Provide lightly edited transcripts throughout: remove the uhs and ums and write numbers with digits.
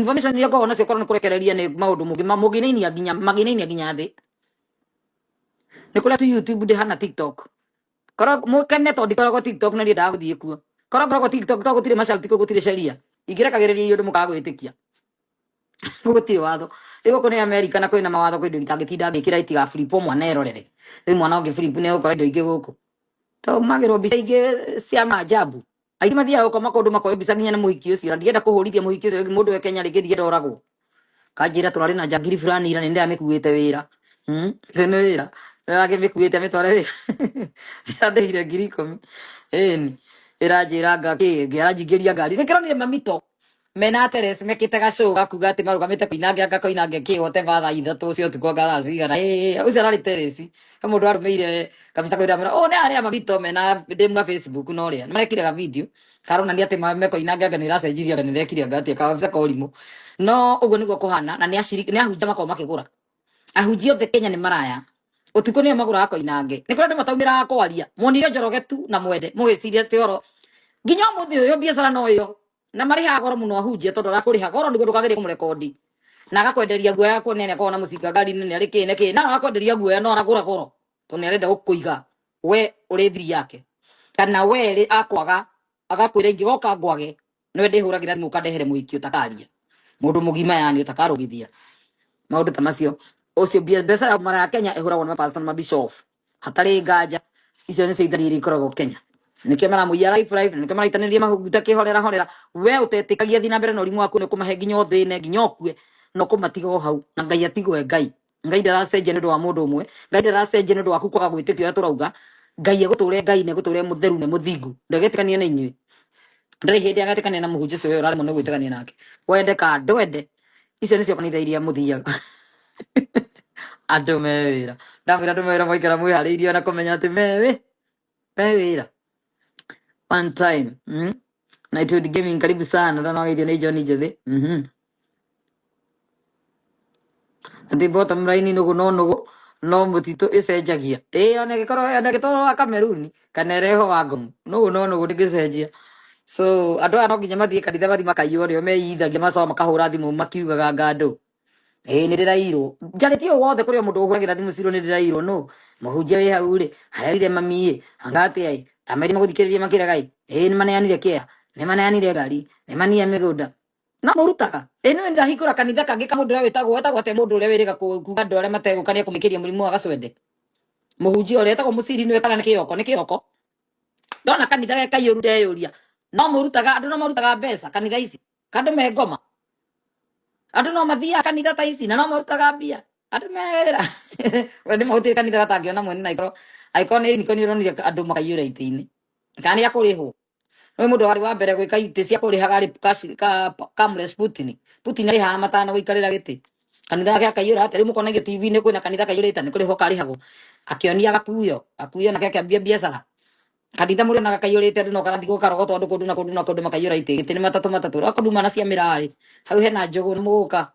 Information iria ngoragwo nacio korwo nĩ kũrekereria nĩ maũndũ mũngĩnainia nginya mangĩnainia nginya thĩ. Nĩ kũrĩa tu YouTube ndĩ hana TikTok. Korwo mũkene tondũ ndikoragwo TikTok na ndiendaga gũthiĩ kuo. Korwo ngoragwo TikTok tondũ gũtirĩ masharti kũu gũtirĩ sheria. Ingĩrekagĩrĩria iũndũ mũkaga gwĩtĩkia. Gũtirĩ watho. Rĩu gũkũ nĩ Amerika na kwĩna mawatho kwĩ indo itangĩtinda ngĩkĩra itigaflipwo mwana erorere. Rĩu mwana ũngĩ flip nĩ egũkora indo ingĩ gũkũ. Tũmagĩrwo mbica ingĩ cia maajabu. Aingĩ mathiaga gũkoma kũndũ makoyo mbica nginya na mũhiki ũcio. Na ndienda kũhũrithia mũhiki ũcio mũndũ we Kenya rĩngĩ ndienda oragwo. Kanjĩra tũrarĩ na njangiri fulani ira nĩ ndĩramĩkuĩte wĩra. Nĩ wĩra. Ndĩrakĩmĩkuĩte amĩtware wĩra. Yandĩhire 10,000. Ĩni. Ĩranjĩra anga kĩ, ĩranjingĩria ngari. Nĩkĩronire mamito mena Teres mekĩte gacũũ gakuga atĩ marũgamĩte koinange anga koinange kĩ whatever thaa ithatũ cia ũtukũ anga thaa cigana. Ĩĩ ũcio ararĩ Teres. He mũndũ arũmĩire kabisa kwĩra amwĩra, "Oh, nĩ arĩa mamito mena ndemu a Facebook na ũrĩa." Nĩmarekire ga video karonania atĩ mekoinange anga nĩ ĩracenjirie anga nĩ ĩrekire anga atĩa kabisa korimũ. No ũguo nĩguo kũhana na nĩ aciriki nĩ ahunjia makoragwo makĩgũra. Ahunjia othe Kenya nĩ maraya. Ũtukũ nĩo magũraga koinange. Nĩ kũrĩ andũ mataumĩraga kwaria. Monire Njoroge tu na mwende mũgĩciria atĩ oro nginya ũmũthĩ ũyũ biacara no ĩyo na marĩhaga goro mũno ahunjia tondũ arakũrĩha goro nĩguo ndũkagerie kũmũrekondi na agakwenderia guoya kuonia nĩ akoragwo na mũcinga ngari-inĩ nĩ arĩ kĩ na kĩ na agakwenderia guoya no aragũra goro tondũ nĩ arenda gũkũiga we ũrĩ thiri yake kana we rĩ akwaga agakwĩra ingĩgoka ngwage nĩwe ndĩhũragĩra thimũ ũkandehere mũhiki ũtakaria mũndũ mũgima yani ũtakarũgithia maũndũ ta macio ũcio mbeca ya mara ya Kenya ĩhũragwo nĩ mapastor na mabishop hatarĩ nganja icio nĩcio ithari iria ikoragwo Kenya nĩkĩo maramũiya life life nĩkĩo maraitanĩria mahuguta kĩhorera horera we ũtetĩkagia thiĩ na mbere na ũrimũ waku nĩ ũkũmahe nginya ũthĩne nginya ũkue na ũkũmatiga o hau na Ngai atigwo e Ngai. Ngai ndaracenjia nĩ ũndũ wa mũndũ ũmwe. Ngai ndaracenjia nĩ ũndũ waku kwaga gwĩtĩkia ũrĩa tũrauga. Ngai egũtũre Ngai na egũtũre mũtheru na mũthingu. Ndagetĩkania na inyuĩ. Ndarĩ hĩndĩ agetĩkania na mũhunjia ũcio we ũraremwo nĩ gwĩtĩkania nake. Wende ka ndwende. Icio nĩcio kanitha iria mũthiaga. Andũ me wĩra. Ndamwĩra andũ me wĩra mwaikara mwĩharĩirie ona kũmenya atĩ me wĩ me wĩra. One time. Nightwood Gaming karibu sana. Ndona wageithio nĩ John Njethĩ. Atĩ bottom line nũgũ no nũgũ no mũtitũ ĩcenjagia. Ĩĩ ona ĩgĩkorwo ona ĩgĩtwarwo wa Kameruni kana ĩrehwo wa Ngomu nũgũ no nũgũ ndĩngĩcenjia. So andũ aya no nginya mathiĩ kanitha mathiĩ makaiywo nĩo meyithagia macoka makahũra thimũ makiugaga anga andũ. Ĩĩ nĩ ndĩrairwo. Njarĩtie ũũ wothe kũrĩ o mũndũ ũhũragĩra thimũ cirwo nĩ ndĩrairwo nũ. Mũhunjia wĩ hau rĩ, arerire mami ĩ, anga atĩa ĩ, amerire magũthikĩrĩrie makĩrega ĩ, ĩĩ nĩ maneanire kĩa, nĩ maneanire ngari, nĩ mania mĩgũnda. No mũrutaga. Ĩ nĩ ndahingũra kanitha kangĩ ka mũndũ ũrĩa wĩtagwo wetagwo atĩa mũndũ ũrĩa wĩrĩga kuga andũ arĩa mategũka nĩ ekũmĩkĩria mũrimũ wa gacwende. Mũhunjia ũrĩa etagwo mũciri nĩwe kana nĩ kĩoko nĩ kĩoko. Ndona kanitha ge kaiyũru ndeyũria. No mũrutaga andũ no marutaga mbeca kanitha ici. Kandũ me ngoma. Andũ no mathiaga kanitha ta ici na no marutaga mbia. Andũ me wĩra. We nĩ magũtirĩ kanitha gatangĩona mwene na angĩkorwo angĩkorwo nĩ niko nĩ ũronire andũ makaiyũra itĩ-inĩ. Kana nĩ akũrĩhwo. Nĩ mũndũ warĩ wa mbere gwĩka itĩ cia kũrĩhaga arĩ Kamles Putin. Putin arĩhaga matano gũikarĩra gĩtĩ. Kanitha yake akaiyũra atĩa rĩu mũkonagio TV-inĩ kwĩna kanitha kaiyũrĩte nĩ kũrĩhwo karĩhagwo. Akĩonia gakuyo, gakuyo nake akĩambia biacara. Kanitha mũrĩonaga kaiyũrĩte andũ no karathiĩ karogotwo andũ kũndũ na kũndũ na kũndũ makaiyũra itĩ gĩtĩ nĩ matatũ matatũ. Okorwo nduma na cia mĩrarĩ hau hena njũgũ nĩ mũgũka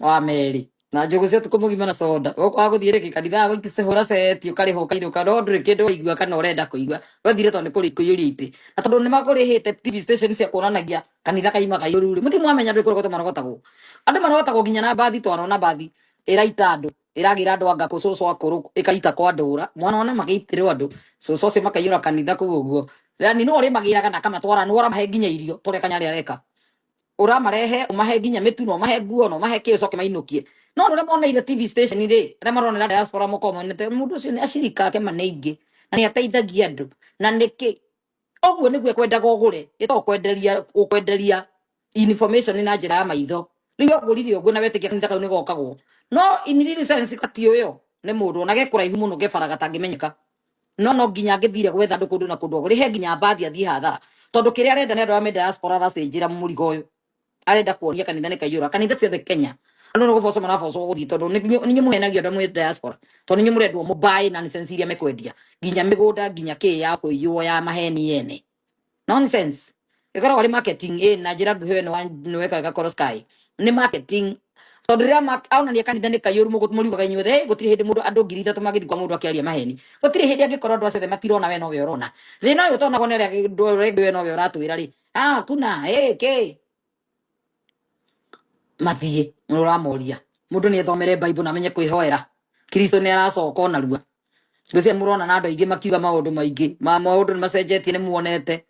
wa merĩ na njũgũ cia ũtukũ mũgima na soda. Ũkwaga gũthiĩ rĩngĩ kanitha gũcihũra ceti ũkarĩhwo ũkainũka no ndũrĩ kĩndũ waigua kana ũrenda kũigua. Wethire tondũ nĩ kũiyũria itĩ. Na tondũ nĩ makũrĩhĩte TV station cia kuonanagia kanitha kaima kaiyũru rĩ, mũtirĩ mwamenya andũ kũrogotwo marogotagwo. Andũ marogotagwo nginya na mbathi twanona mbathi ĩraita andũ ĩragĩra andũ anga kũ cũcũ akũrũ ĩkaita kwa ndũra mwana ona magĩitĩrwo andũ cũcũ ũcio makaiyũra kanitha kũu ũguo. Yani nĩ ũrĩmagĩraga na akamatwara nĩ ũramahe nginya irio tũrĩa kanyarĩ areka. Ũramarehe ũmahe nginya mĩtu na ũmahe nguo na ũmahe kĩ ũcoke mainũkie. No andũ arĩa moneire TV station rĩ, arĩa maronera diaspora mũkoragwo monete mũndũ ũcio nĩ acirika ake ma nĩ aingĩ na nĩ ateithagia andũ na nĩkĩ ũguo nĩguo ekwendaga ũgũre ĩtagwo kwenderia gũkwenderia information na njĩra ya maitho. Rĩu wagũrire ũguo na wetĩkia kanitha kau nĩgokagwo. No in real sense gatiũĩo nĩ mũndũ ona ge kũraihu mũno ke bara gatangĩmenyeka. No no nginya angĩthire gwetha andũ kũndũ na kũndũ agũrĩhe nginya mbathi athiĩ hathara. Tondũ kĩrĩa arenda nĩ andũ arĩa me diaspora aracĩnjĩra mũrigo ũyũ. Arenda kuonia kanitha nĩ kaiyũra. Kanitha ciothe Kenya. Andũ nĩ gũbocwo marabocwo gũthiĩ tondũ nĩ inyuĩ mũhenagio andũ mwĩ diaspora. Tondũ nĩ inyuĩ mũrendwo mũmbaĩ nonsense iria mekwendia. Nginya mĩgũnda nginya kĩ ya kũiywo ya maheni yene. Nonsense. Ĩkoragwo arĩ marketing ĩ na njĩra nguhĩ we nĩ weka wega Koro Sky. Nĩ marketing. Tondũ rĩrĩa onania kanitha nĩ kaiyũru mũriugaga inyuothe "Hey, gũtirĩ hĩndĩ mũndũ andũ 3,000 mangĩthiĩ kwa mũndũ akĩaria maheni. Gũtirĩ hĩndĩ angĩkorwo andũ acio othe matirona we nowe ũrona. Thĩna ũyũ ũtonagwo nĩ arĩa andũ arĩa angĩ we nowe ũratwĩra rĩ. Ah, kuna, hey, kĩ. Mathiĩ nĩ ũramoria. Mũndũ nĩ ethomere Bible na amenye kwĩhoera. Kristo nĩ aracoka ona rua. Ngwĩciria mũrona na andũ aingĩ makiuga maũndũ maingĩ. Ma maũndũ nĩ macenjetie, nĩ muonete.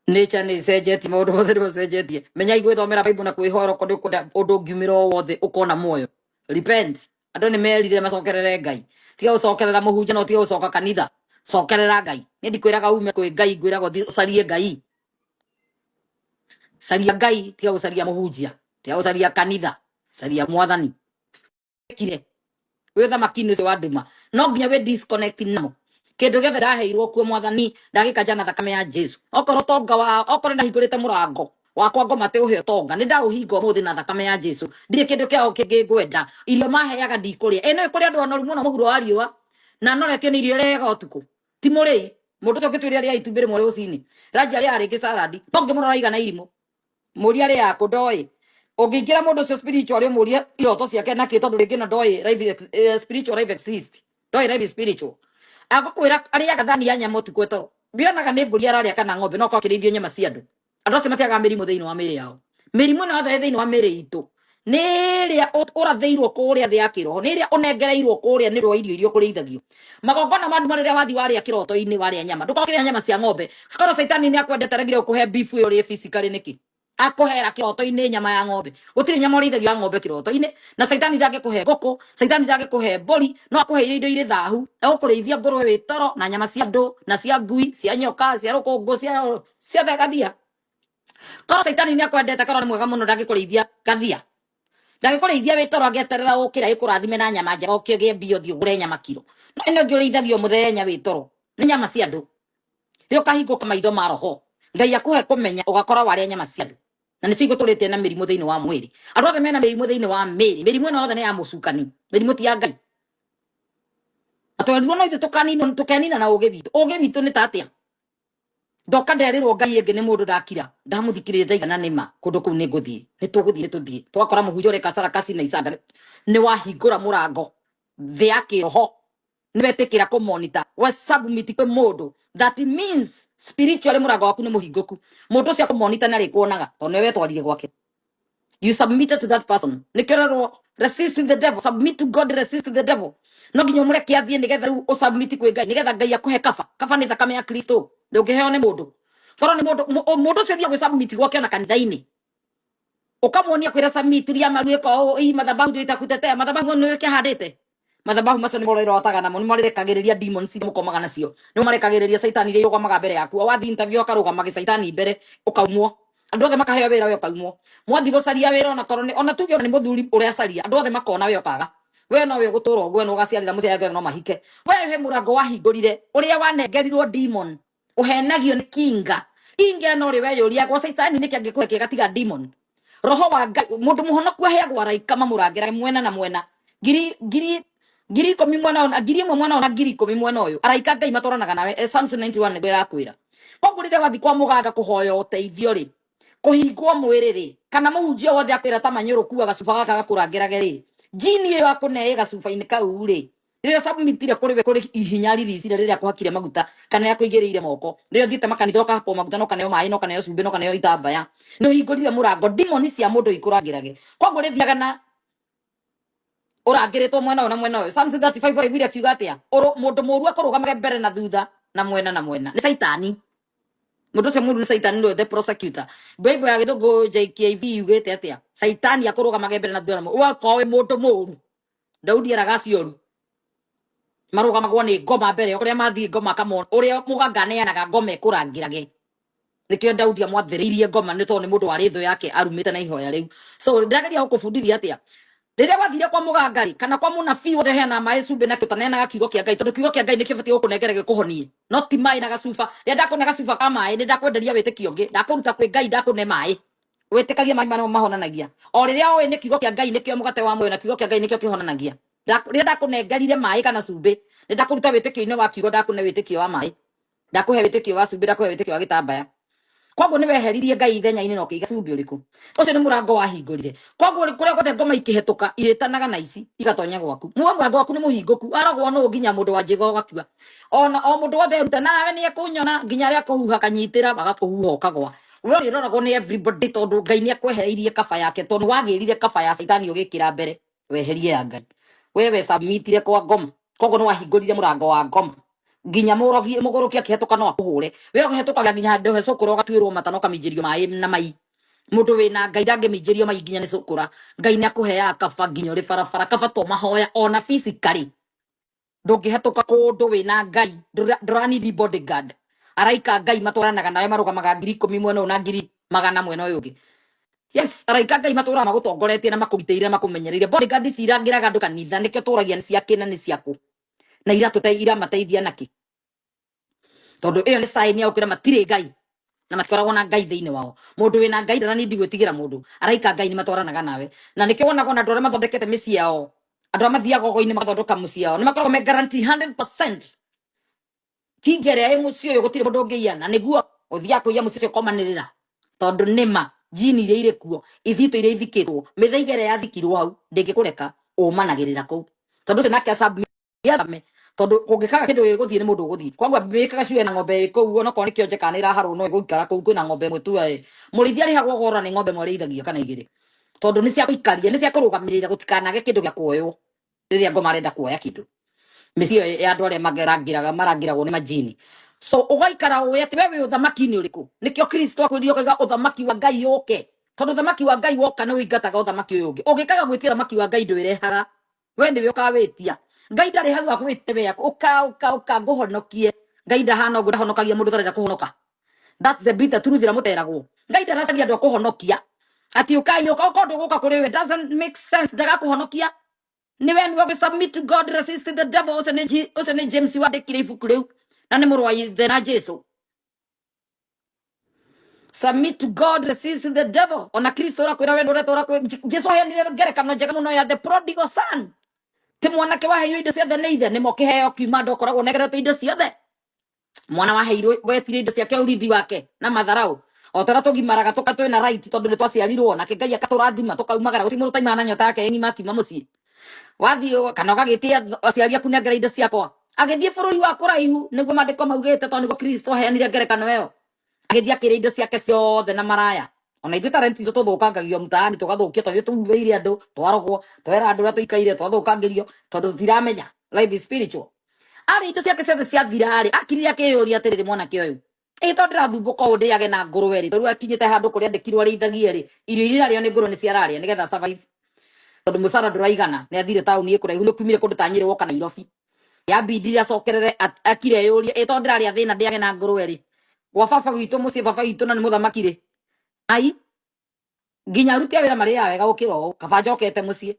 Nature nĩ ĩcenjetie, maũndũ mothe nĩ macenjetie. Menyai gwĩthomera Bible na kwĩhoera okorwo nĩ ũkwenda ũndũ ũngiumĩra o wothe ũkona muoyo. Repent. Andũ nĩ merire macokerere Ngai. Tiga gũcokerera mũhunjia no tiga gũcoka kanitha. Cokerera Ngai. Niĩ ndikwĩraga ume kwĩ Ngai, ngwĩraga ũthiĩ ũcarie Ngai. Caria Ngai, tiga gũcaria mũhunjia, tiga gũcaria kanitha, caria mwathani. Kire wĩ ũthamaki-inĩ ũcio wa nduma, no nginya wĩ disconnect namo. Kĩndũ gĩothe ndaheirwo kuo mwathani, ndagĩkanja na thakame ya Jesu. Okorwo tonga wa, okorwo ndahingũrĩte mũrango wakwa ngoma atĩ ũhe ũtonga, nĩ ndaũhinga ũmũthĩ na thakame ya Jesu. Ndirĩ kĩndũ kĩao kĩngĩ ngwenda. Irio maheaga ndikũrĩa. Ĩ no ĩkũrĩ andũ anoru mũno mũhuro wa riũa, na noretio nĩ irio irĩaga ũtukũ. Ti mũrĩi. Mũndũ ũcio ũngĩtwĩra arĩa itumbĩ rĩmwe rũcinĩ, ranji arĩaga rĩngĩ salad, no ngĩmũrora igana irimũ. Mũria arĩaga kũ ndoĩ. Ũngĩingĩra mũndũ ũcio spiritual ũmũrie iroto ciake na kĩ, tondũ rĩngĩ na ndoĩ life spiritual life exist. Ndoĩ life is spiritual. Agũkwĩra arĩaga thani ya nyama ũtukũ toro. Bionaga nĩ mbũri ararĩa kana ng'ombe, no akorwo akĩrĩithio nyama cia andũ. Andũ acio matiagaga mĩrimũ thĩinĩ wa mĩĩrĩ yao. Mĩrimũ ĩno yothe ĩ thĩinĩ wa mĩĩrĩ itũ nĩ ĩrĩa ũrathĩirwo kũrĩa thĩ ya kĩroho, nĩ ĩrĩa ũnengereirwo kũrĩa nĩ ũndũ wa irio iria ũkũrĩithagio. Magongona ma nduma rĩrĩa wathiĩ warĩa kĩroto-inĩ warĩa nyama, ndũkorwo ũkĩrĩa nyama cia ng'ombe. Korwo caitani nĩ akwendete aregire gũkũhe beef ĩyo ũrĩe physically nĩkĩ? Akũhera kĩroto-inĩ nyama ya ng'ombe. Gũtirĩ nyama ũrĩithagio ya ng'ombe kĩroto-inĩ, na caitani ndangĩkũhe ngũkũ, caitani ndangĩkũhe mbũri, no akũhe iria indo irĩ thahu. Egũkũrĩithia ngũrwe wĩ toro na nyama cia andũ, na cia ngui, cia nyoka, cia rũkũngũ, cia ciothe gathia. Korwo caitani nĩ akwendete, korwo nĩ mwega mũno ndangĩkũrĩithia gathia. Ndangĩkũrĩithia wĩ toro angĩeterera ũkĩra ĩkũrathime na nyama njega ũkĩgĩe mbia ũthiĩ ũgũre nyama kiro. No ĩno ĩngĩ ũrĩithagio mũthenya wĩ toro nĩ nyama cia andũ. Rĩrĩa ũkahingũka maitho ma roho, Ngai akũhe kũmenya ũgakora warĩa nyama cia andũ. Na nĩcio igũtũrĩte na mĩrimũ thĩinĩ wa mwĩrĩ. Andũ othe mena mĩrimũ thĩinĩ wa mĩĩrĩ. Mĩrimũ ĩno yothe nĩ ya mũcukani. Mĩrimũ ti ya Ngai. Na twerirwo no ithuĩ tũkaninwo, tũkenina na ũgĩ witũ. Ũgĩ witũ nĩ ta atĩa? Ndoka nderirwo Ngai ĩngĩ nĩ mũndũ ndakira, ndamũthikĩrĩria ndaigana nĩma kũndũ kũu nĩ ngũthiĩ. Nĩ tũgũthiĩ, nĩ tũthiĩ. Twakora mũhunjia ũreka sarakasi na icanda. Nĩ wahingũra mũrango thĩ ya kĩroho. Nĩ wetĩkĩra kũmonita. We submit kwĩ mũndũ. That means spiritually mũrango waku nĩ mũhingũku. Mũndũ ũcio akũmonita nĩ arĩkuonaga tondũ nĩwe wetwarire gwake. You submitted to that person. Nĩkĩo ũrerwo resist the devil, submit to God, resist the devil. No nginya ũmũreke athiĩ nĩgetha rĩu ũsubmit kwĩ Ngai, nĩgetha Ngai akũhe kaba. Kaba nĩ thakame ya Kristo. Ndũngĩheo nĩ mũndũ. Korwo nĩ mũndũ, mũndũ ũcio ũthiĩ gwĩsubmit gwake ona kanitha-inĩ. Ũkamuonia kwĩra submit ria maru ĩka ũũ, ii madhabahu ndio itakutetea. Madhabahu nĩ ũrĩkĩhandĩte. Madhabahu macio nĩ mũrĩrotaga namo, nĩ marĩrekagĩrĩria demons iria mũkomaga nacio. Nĩ marekagĩrĩria caitani iria irũgamaga mbere yaku. O wathiĩ interview akarũgama gĩcaitani mbere, ũkaumwo. Andũ othe makaheo wĩra we ũkaumwo. Mwathiĩ gũcaria wĩra ona korwo nĩ, ona tuge ona nĩ mũthuri ũracaria, andũ othe makona we ũkaga. We no we ũgũtũra ũguo, no ũgaciarĩra mũciĩ angĩ othe no mahike. We he mũrango wahingũrire, ũrĩa wanengerirwo demon, ũhenagio nĩ kinga. Kinga ĩno rĩ weyũria gwa caitani nĩkĩ angĩkũhe kĩega tiga demon. Roho wa Ngai, mũndũ mũhonoku aheagwo araika mamũrangĩra mwena na mwena. Ngiri, ngiri, ngiri ikũmi mwena ũyũ, ngiri ĩmwe mwena ũyũ na ngiri ikũmi mwena ũyũ. Araika Ngai matwaranaga nawe. Psalms 91 nĩguo ĩrakwĩra. Koguo rĩrĩa wathiĩ kwa mũganga kũhoya ũteithio rĩ, kũhingwo mwĩrĩ rĩ, kana mũhunjia wothe akwĩra ta manyũrũ kua gacuba gaka gakũrangĩrage rĩ, jini ĩyo akũne ĩ gacuba-inĩ kau rĩ, rĩrĩa submitire kũrĩ we kũrĩ ihinya riricire rĩrĩa akũhakire maguta kana akũigĩrĩire moko, rĩrĩa ũthiĩte makanitha ũkahakwo maguta no kaneo maĩ no kaneo cumbĩ no kaneo itambaya, nĩ ũhingũrire mũrango demoni cia mũndũ ikũrangĩrage. Koguo rĩthiaga na ũrangĩrĩtwo mwena ũyũ na mwena ũyũ. Psalms 35 ũraiguire akiuga atĩa? Mũndũ mũũru akũrũgamage mbere na thutha na mwena na mwena. Nĩ caitani. Mũndũ ũcio mũũru nĩ caitani, nĩwe the prosecutor. Bible ya gĩthũngũ JKV yugĩte atĩa? Caitani akũrũgamage mbere na thutha na mwena. Wakorwo wĩ mũndũ mũũru. Daudi eraga acio oru. Marũgamagwo nĩ ngoma mbere, ũrĩa mathiĩ ngoma akamona, ũrĩa mũganga aneanaga ngoma ĩkũrangĩrage. Nĩkĩo Daudi amwathĩrĩirie ngoma nĩ tondũ nĩ mũndũ warĩ thũ yake arumĩte na ihoya rĩu. So ndĩrageria gũkũbundithia atĩa? Rĩrĩa wathire kwa mũganga rĩ, kana kwa mũnabii wothe ũheanaga maĩ cumbĩ na ũtaneanaga kiugo kĩa Ngai, tondũ kiugo kĩa Ngai nĩkĩo batiĩ gũkũnengera gĩkũhonie, no ti maĩ na gacuba. Rĩrĩa ndakũne gacuba ka maĩ, nĩ ndakwenderia wĩtĩkio ũngĩ, ndakũruta kwĩ Ngai, ndakũne maĩ. Wĩtĩkagia maĩ marĩa mahonanagia. O rĩrĩa ũĩ nĩ kiugo kĩa Ngai nĩkĩo mũgate wa muoyo na kiugo kĩa Ngai nĩkĩo kĩhonanagia. Rĩrĩa ndakũnengerire maĩ kana cumbĩ, nĩ ndakũruta wĩtĩkio-inĩ wa kiugo, ndakũne wĩtĩkio wa maĩ. Ndakũhe wĩtĩkio wa cumbĩ, ndakũhe wĩtĩkio wa gĩtambaya. Koguo nĩ weheririe Ngai ithenya-inĩ na ũkĩiga cumbĩ ũrĩkũ. Ũcio nĩ mũrango wahingũrire. Koguo kũrĩa guothe ngoma ikĩhetũka, irĩtanaga na ici igatonya gwaku. Muo mũrango waku nĩ mũhingũku, arogwo nũ nginya mũndũ wa njĩga ũgakua. Ona o mũndũ wothe eruta nawe nĩ ekũnyona nginya arĩa akũhuha kanyitĩra magakũhuha ũkagwa. We ũrĩroragwo nĩ everybody tondũ Ngai nĩ akwehereirie kaba yake, tondũ wagĩrire kaba ya caitani ũgĩkĩra mbere weherie ya Ngai. Wewe submitire kwa ngoma, koguo nĩ wahingũrire mũrango wa ngoma nginya mũrogi mũgũrũki akĩhetũka no akũhũre. We ũhetũkaga nginya handũ he cũkũra ũgatuĩrwo mata na ũkaminjĩrio maĩ na mai. Mũndũ wĩna Ngai ndangĩminjĩrio mai nginya nĩ cũkũra. Ngai nĩ akũheaga kaba nginya ũrĩ barabara, kaba to mahoya ona physically ndũngĩhetũka kũndũ wĩna Ngai. Ndũranidi bodyguard. Araika Ngai matwaranaga nawe, marũgamaga 10,000 mwena ũyũ na 100,000 mwena ũyũ ũngĩ. Yes, araika Ngai matũraga magũtongoretie na makũgitĩire na makũmenyereire. Bodyguard ici irangĩraga andũ kanitha nĩkĩo tũragia nĩ ciakĩ na nĩ ciakũ, na iramateithia nakĩ? Tondũ ĩyo nĩ sign ya gũkwĩra matirĩ Ngai na matikoragwo na Ngai thĩinĩ wao. Mũndũ wĩna Ngai ndaranindi gwĩtigĩra mũndũ. Araika Ngai nĩ matwaranaga nawe, na nĩkĩo wonaga ona andũ arĩa mathondekete mĩciĩ yao, andũ arĩa mathiaga ũgo-inĩ magathondeka mũciĩ yao, nĩ makoragwo me guarantee 100% kinga ĩrĩa ĩ mũciĩ ũyũ gũtirĩ mũndũ ũngĩiya, na nĩguo ũthiaga kũiya mũciĩ ũcio ũkomanĩrĩra, tondũ nĩma jini iria irĩ kuo, ithito iria ithikĩtwo, mĩthaiga ĩrĩa yathikirwo hau ndĩngĩkũreka, ũmanagĩrĩra kũu, tondũ ũcio nake acabame, tondũ kũngĩkaga kĩndũ gĩgũthiĩ nĩ mũndũ ũgũthiĩ. Koguo mĩkaga ciwe na ng'ombe ĩ kũu, onokorwo nĩ kĩonje kana nĩ ĩraharwo no ĩgũikara kũu. Kwĩna ng'ombe ĩmwe tu ĩ mũrĩithi arĩhagwo goro nĩ ng'ombe ĩmwe arĩithagia kana igĩrĩ, tondũ nĩ cia gũikaria, nĩ cia kũrũgamĩrĩra gũtikanage kĩndũ gĩa kuoywo rĩrĩa ngoma arenda kuoya kĩndũ. Mĩciĩ ĩyo ya andũ arĩa magerangĩraga marangĩragwo nĩ majini. So ũgaikara ũĩ atĩ we wĩ ũthamaki-inĩ ũrĩkũ. Nĩkĩo Kristo akwĩrire ũkaiga ũthamaki wa Ngai ũke, tondũ ũthamaki wa Ngai woka nĩ ũingataga ũthamaki ũyũ ũngĩ. Ũngĩkaga gwĩtia ũthamaki wa Ngai ndwĩrehaga, we nĩwe ũkawĩtia. Ngai ndarĩ hau agwĩte we ũka ũka ũka ngũhonokie. Ngai ndahana ũguo, ndahonokagia mũndũ ũtarenda kũhonoka. That's the bitter truth ĩrĩa mũteragwo. Ngai ndaracaria andũ a kũhonokia atĩ ũkai ũka ũka ũndũ gũka kũrĩ we doesn't make sense. Ndagakũhonokia, nĩ we nĩwe submit to God, resist the devil. Ũcio nĩ ũcio nĩ James wandĩkire ibuku rĩu na nĩ mũrũ wa ithe na Jesu. Submit to God, resist the devil. Ona Kristo ũrakwĩra wendo ũrĩa ũrakwĩra Jesu aheanire ngerekano njega mũno ya the prodigal son. Ti mwanake waheirwo indo ciothe nĩ ithe, nĩmo kĩheo kiuma andũ akoragwo negeretwo indo ciothe. Mwana waheirwo wetire indo ciake ũrithi wake na matharau, o ta ũrĩa tũgimaraga tũka twĩna right tondũ nĩ twaciarirwo nake Ngai akatũrathima tũkaumagara. Gũtirĩ mũndũ ũtaimana na nyota yake ng'ima akiuma mũciĩ. Wathiĩ kana ũgagĩtia aciari aku, nengera indo ciakwa, agĩthiĩ bũrũri wa kũraihu, nĩguo maandĩko maugĩte, tondũ nĩguo Kristo aheanire ngerekano ĩyo. Agĩthiĩ akĩrĩa indo ciake ciothe na maraya. Ona ithuĩ talent icio tũthũkangagio mtaani, tũgathũkia tondũ tumĩire andũ, twarogwo, twera andũ ũrĩa tũikaire, twathũkangĩrio tondũ tũtiramenya life is spiritual. Arĩ indo ciake ciothe ciathira rĩ, akirire akĩyũria atĩrĩrĩ, mwanake ũyũ ĩ tondũ ndĩrathumbũka ũũ ndĩage na ngũrwe rĩ, tondũ akinyĩte handũ kũrĩa andĩkirwo arĩithagie rĩ, irio iria irarĩo nĩ ngũrwe nĩ ciararĩa nĩgetha survive, tondũ mũcara ndũraigana. Nĩ athire taũni ĩ kũraihu, nĩ kumire kũndũ ta Nyĩrĩ woka Nairobi, yambindire acokerere akire eyũrie, ĩ tondũ ndĩrarĩa thĩna ndĩage na ngũrwe rĩ, gwa baba witũ mũciĩ, baba witũ na nĩ mũthamaki rĩ, ai nginya aruti a wĩra marĩaga wega gũkĩra ũũ, kaba njokete mũciĩ.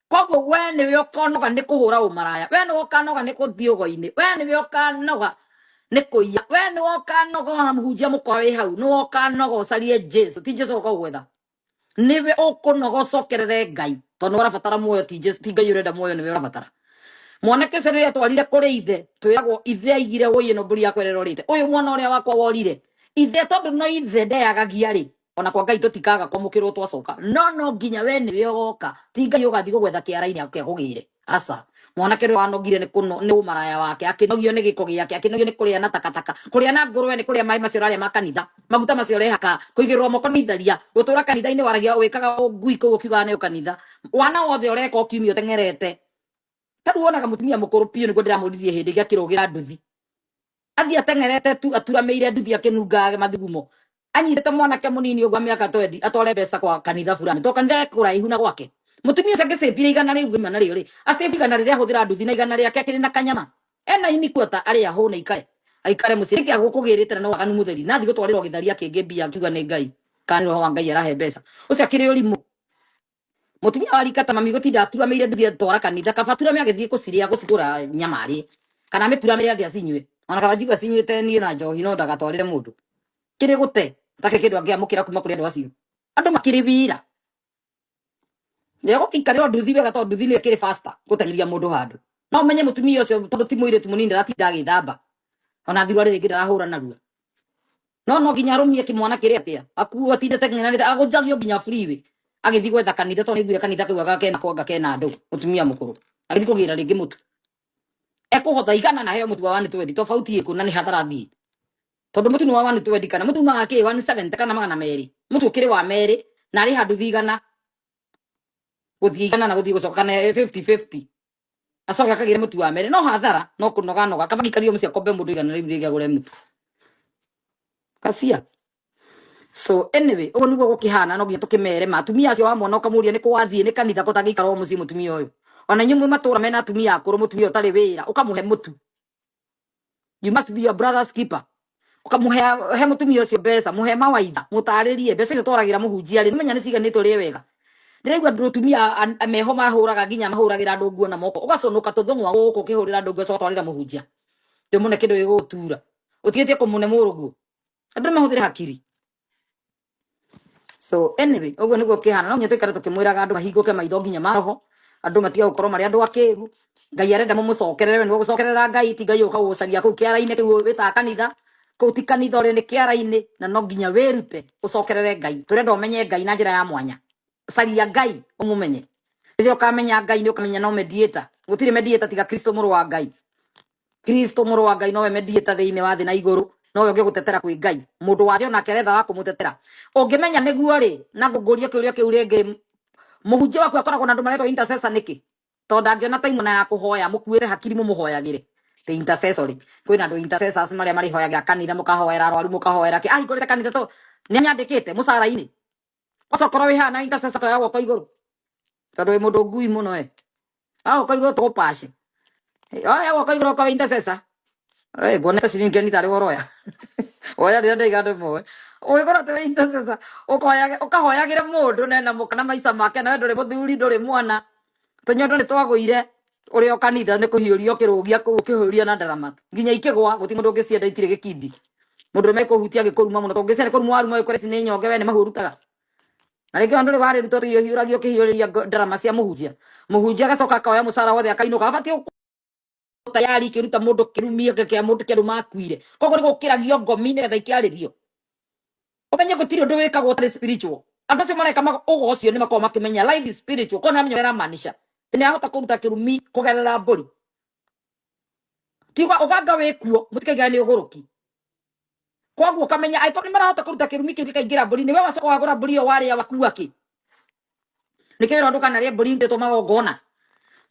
Koguo we nĩwe ũkonoga nĩ kũhũra ũmaraya, we nĩwe ũkanoga nĩ kũthiĩ ũgo-inĩ, we nĩwe ũkanoga nĩ kũiya, we nĩwe ũkanoga ona mũhunjia mũkora wĩ hau, nĩwe ũkanoga ũcarie Jesu, ti Jesu ũka gwetha, nĩwe ũkũnoga ũcokerere Ngai, tondũ nĩwe ũrabatara muoyo, ti Jesu, ti Ngai ũrenda muoyo, nĩwe ũrabatara. Mwanake ũcio rĩrĩa twarire kũrĩ ithe, twĩragwo ithe aigire wũi ĩno mbũri yakwa ĩrĩa ĩrorĩte, ũyũ mwana ũrĩa wakwa worire. Ithe tondũ no ithe ndeyagagia rĩ, ona kwa Ngai tũtikaga kwamũkĩrwo twacoka, no no nginya we nĩwe ũgoka, ti Ngai ũgathiĩ gũgwetha kĩara-inĩ ake akũgĩre. Aca, mwanake ũrĩa wanogire nĩ kũno nĩ ũmaraya wake, akĩnogio nĩ gĩko gĩake, akĩnogio nĩ kũrĩa na takataka, kũrĩa na ngũrwe, nĩ kũrĩa maĩ macio ũrarĩa ma kanitha, maguta macio ũrehaka, kũigĩrĩrwo moko nĩ itharia, gũtũra kanitha-inĩ waragia wĩkaga ngui kũu ũkiugaga nĩ kanitha, wana wothe ũreka ũkiumia ũteng'erete. Ta rĩu wonaga mũtumia mũkũrũ biũ, nĩguo ndĩramũririe hĩndĩ ĩngĩ akĩrũgĩra nduthi, athiĩ ateng'erete tu aturamĩire nduthi akĩnungaga mathugumo, anyitĩte mwanake mũnini ũguo wa mĩaka 20, atware mbeca kwa kanitha fulani to kanitha e kũraihu na gwake. Mũtumia ũcio angĩcĩbire 100 rĩu gima narĩo rĩ, acĩbi 100 rĩrĩa ahũthĩra nduthi na 100 rĩake akĩrĩ na kanyama ena ini kuota arĩa hũne ikare aikare mũciĩ nĩkĩ agũkũgĩrĩte na no waganu mũtheri na athiĩ gũtwarĩrwo gĩtharia kĩngĩ mbia akiuga nĩ Ngai kana nĩ roho wa Ngai arahe mbeca. Ũcio akĩrĩ ũrimũ. Mũtumia wa rika ta mami gũtinda aturamĩire nduthi atwara kanitha, kaba aturame agĩthiĩ kũcirĩa gũcigũra nyama arĩe, kana amĩturamĩre athiĩ acinyue. Ona kaba njigua cinyuĩte niĩ na njohi, no ndagatwarĩre mũndũ kĩrĩ gũte take kĩndũ angĩamũkĩra kuma kũrĩ andũ acio. Andũ makĩrĩ wĩra nĩegũgĩikarĩra nduthi wega, tondũ nduthi nĩyo ĩkĩrĩ faster gũteng'eria mũndũ handũ. No ũmenye mũtumia ũcio tondũ ti mũirĩtu mũnini, ndaratinda agĩthamba ona thirwarĩ rĩngĩ ndarahũra narua, no no nginya arũmie kĩmwana kĩrĩa atĩa akuo atinde teng'eranĩte agũthagio nginya freeway agĩthiĩ gwetha kanitha, tondũ nĩaiguire kanitha kau anga kena kwanga kena andũ. Mũtumia mũkũrũ agĩthiĩ kũgĩra rĩngĩ mũtu, ekũhotha 100 na heo mũtu wa 120, tofauti ĩkũ na nĩ hathara thiĩ. Tondu mutu ni wa 120 kana mutu umaga ki 170 kana 200. Mutu ukiri wa 200 na ari handu thigana guthii igana na guthii gucoka kana 50-50. Acoka akagire mutu wa 2 no hathara no kunoga noga kaba gikario mucia kombe mundu igana riu ringi agure mutu. Kacia. So anyway, uguo niguo gukihana no nginya tukimere ma atumia acio wamona ukamuria ni kwathie ni kanitha kutangĩikara o muciĩ mutumia uyu. Ona inyuĩ mwĩ matũra mena atumia akũrũ mutumia ũtarĩ wĩra ũkamũhe mũtu. You must be your brother's keeper. Ũkamũhe he mutumia ũcio mbeca, mũhe mawaitha, mũtarĩrie mbeca icio twaragĩra mũhunjia rĩ, nĩmenya nĩ ciiganĩte ũrĩe wega. Ndĩraigua andũ atumia meho mahũraga nginya mahũragĩra andũ nguo na moko. Ũgaconoka tũthũng'wa gũkũ ũkĩhũrĩra andũ nguo ũcoka ũgatwarĩra mũhunjia. Ndĩmũne kĩndũ gĩgũgũtura. Ũtigĩtie kũmũne mũrũguo. Andũ nĩmahũthĩre hakiri. So anyway, uguo niguo kihana no nginya tuikare tukimwiraga andu mahinguke maitho nginya maroho andu matige gukorwo mari andu akigu. Ngai arenda mumucokerere, we nĩwe gucokerera Ngai, ti Ngai uka gucaria kuu kiara-inĩ kiu witaga kanitha. Kuu ti kanitha uri ni kiara-inĩ, na no nginya wirute ucokerere Ngai. Turenda umenye Ngai na njira ya mwanya. Caria Ngai umumenye. Rĩrĩa ukamenya Ngai ni ukamenya no mediator. Gutiri mediator tiga Kristo mũrũ wa Ngai. Kristo mũrũ wa Ngai nowe mediator thĩinĩ wa thĩ na igũrũ, nowe ũngĩgũtetera kwĩ Ngai. Mũndũ wa thĩ onake aretha wa kũmũtetera. Ũngĩmenya nĩguo rĩ, na ngũngũrie kĩũria kĩu rĩngĩ, mũhunjia waku akoragwo na andũ maretwo intercessor nĩkĩ? Tondũ ndangĩona time ona ya kũhoya, mũkuĩre hakiri mũmũhoyagĩre. The intercessor rĩ, kwĩna andũ intercessors marĩa marĩhoyagĩra kanitha, mũkahoera arwaru, mũkahoera kĩ. Ahingũrĩte kanitha to nĩ anyandĩkĩte mũcara-inĩ. Ũcokorwo wĩ haha na intercessor toya guoko igũrũ. Tondũ wĩ mũndũ ngui mũno e. Oya guoko igũrũ tũgũpace. Oya guoko igũrũ okorwo wĩ intercessor. Nguonete ciringi ni tarĩ ũroya. Oya rĩrĩa ndaiga andũ moe. Ũgĩkorwo atĩ wĩ intercessor, ũkahoyagĩre mũndũ na ena mũka na maica make, na we ndũrĩ mũthuri, ndũrĩ mwana. Tũnyondo nĩ twagũire ũrĩ o kanitha nĩ kũhiũria ũkĩrũgia kũu ũkĩhũria na ndarama. Nginya ikĩgwa, gũtirĩ mũndũ ũngĩcienda itirĩ gĩkindi. Mũndũ ũrĩa mekũhutia agĩkũruma mũno, tondũ ũngĩcienda kũruma waruma ũkore ici nĩ nyonge we nĩ mahu ũrutaga. Na rĩngĩ ona ndũrĩ warĩruta ũhiũragia ũkĩhiũrĩria ndarama cia mũhunjia. Mũhunjia agacoka akoya mũcara wothe akainũka. Abatiĩ tayari ikiruta mundu kirumia kia mundu kia makuire. Koguo ni gukiragio ngomi nigetha ikiarĩrio. Umenye gutiri undu wikagwo utari spiritual. Andu acio mareka ugo ucio ni makoragwo makimenya life is spiritual. Koguo nĩamenya ũrĩa aramaanisha. Nĩ ahota kũruta kĩrumi kũgerera mbũri. Tiga ũganga wĩkuo, mũtikaigane nĩ ũgũrũki. Koguo ũkamenya angĩkorwo nĩ marahota kũruta kĩrumi kĩu gĩkaingĩra mbũri, nĩwe wacoka wagũra mbũri ĩyo warĩa wakua kĩ. Nĩkĩo wĩra ndũkanarĩe mbũri irutĩtwo magongona.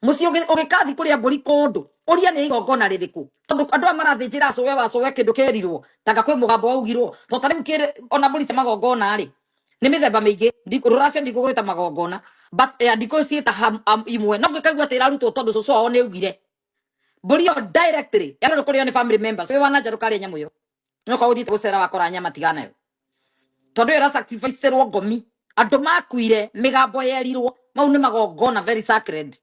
Mũciĩ ũgĩkathi kũrĩa mbũri kũndũ, ũria nĩ igongona rĩrĩkũ. Tondũ andũ aya marathĩnjĩra acũwe wacũwe kĩndũ kĩerirwo, tanga kwĩ mũgambo waugirwo. Tondũ ta rĩu ona mbũri cia magongona rĩ, nĩ mĩthemba mĩingĩ. Rũracio ndikũgũrĩta magongona, but ndikũ ciĩta imwe. No ngĩkaigua atĩ ĩrarutwo tondũ cũcũ wao nĩ augire. Mbũri ĩyo directly yagĩrĩirwo kũrĩo nĩ family members. Wĩ wa na nja ndũkarĩe nyamũ ĩyo. No korwo ũthiĩte gũcera wakora nyama tigana nayo. Tondũ ĩyo ĩra-sacrifice-ĩrwo ngomi. Andũ makuire, mĩgambo yerirwo, mau nĩ magongona very sacred.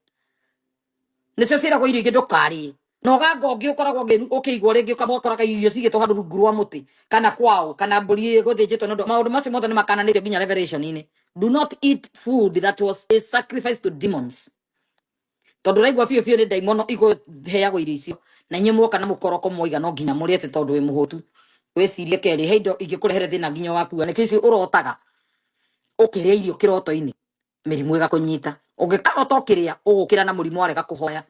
Nĩcio ciĩragwo irio ingĩ ndũkarĩe. Na ũganga ũngĩ ũkoragwo ũkĩigwo rĩngĩ ũkamokoraga irio cigĩtwo handũ rungu rwa mũtĩ, kana kwao, kana mbũri ĩgũthĩnjĩtwo nĩ ũndũ. Maũndũ macio mothe nĩ makananĩtio nginya Revelation-inĩ. Do not eat food that was a sacrifice to demons. Tondũ ũraigua biũ biũ nĩ ndaimono igũheagwo irio icio. Na inyuĩ mwoka na mũkoroko mwoiga no nginya mũrĩe atĩ tondũ wĩ mũhũtu. Wĩcirie kerĩ, he indo ingĩkũrehere thĩna nginya wakua. Nĩkĩo icio ũrotaga ũkĩrĩa irio kĩroto-inĩ, mĩrimũ ĩgakũnyita. Ũngĩkarota ũkĩrĩa, ũgũkĩra na mũrimũ warega kũhoya.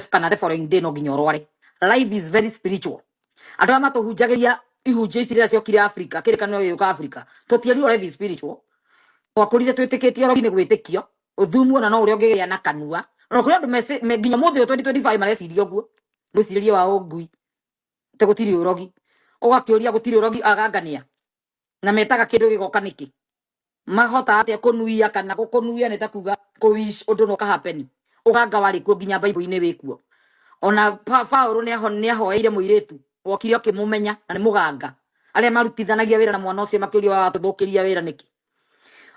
Kana the following day no nginya ũrware. Life is very spiritual. Andũ arĩa matũhunjagĩria ihunjio ici rĩrĩa ciokire Africa, kĩrĩkanĩro gĩgĩũka Africa, tũtierirwo life is spiritual. Twakũrire twĩtĩkĩtie ũrogi nĩ gwĩtĩkio, ũthumu ona no ũrĩa ũngĩgĩa na kanua. Na kũrĩ andũ nginya ũmũthĩ ũyũ 2025 mareciria ũguo. Mwĩcirĩrie wa ũngui, atĩ gũtirĩ ũrogi. Ũgakĩũria gũtirĩ ũrogi agangania. Na metaga kĩndũ gĩgoka nĩkĩ? Mahota atĩa kũnuia kana kũnuia nĩ ta kuga kũ-wish ũndũ na ũkahapeni. Ũganga warĩ kuo nginya Bible-inĩ wĩ kuo. Ona Paũlũ nĩ ahoeire mũirĩtu wokire ũkĩmũmenya na nĩ mũganga. Arĩa marutithanagia wĩra na mwana ũcio makĩũria watũthũkĩria wĩra nĩkĩ.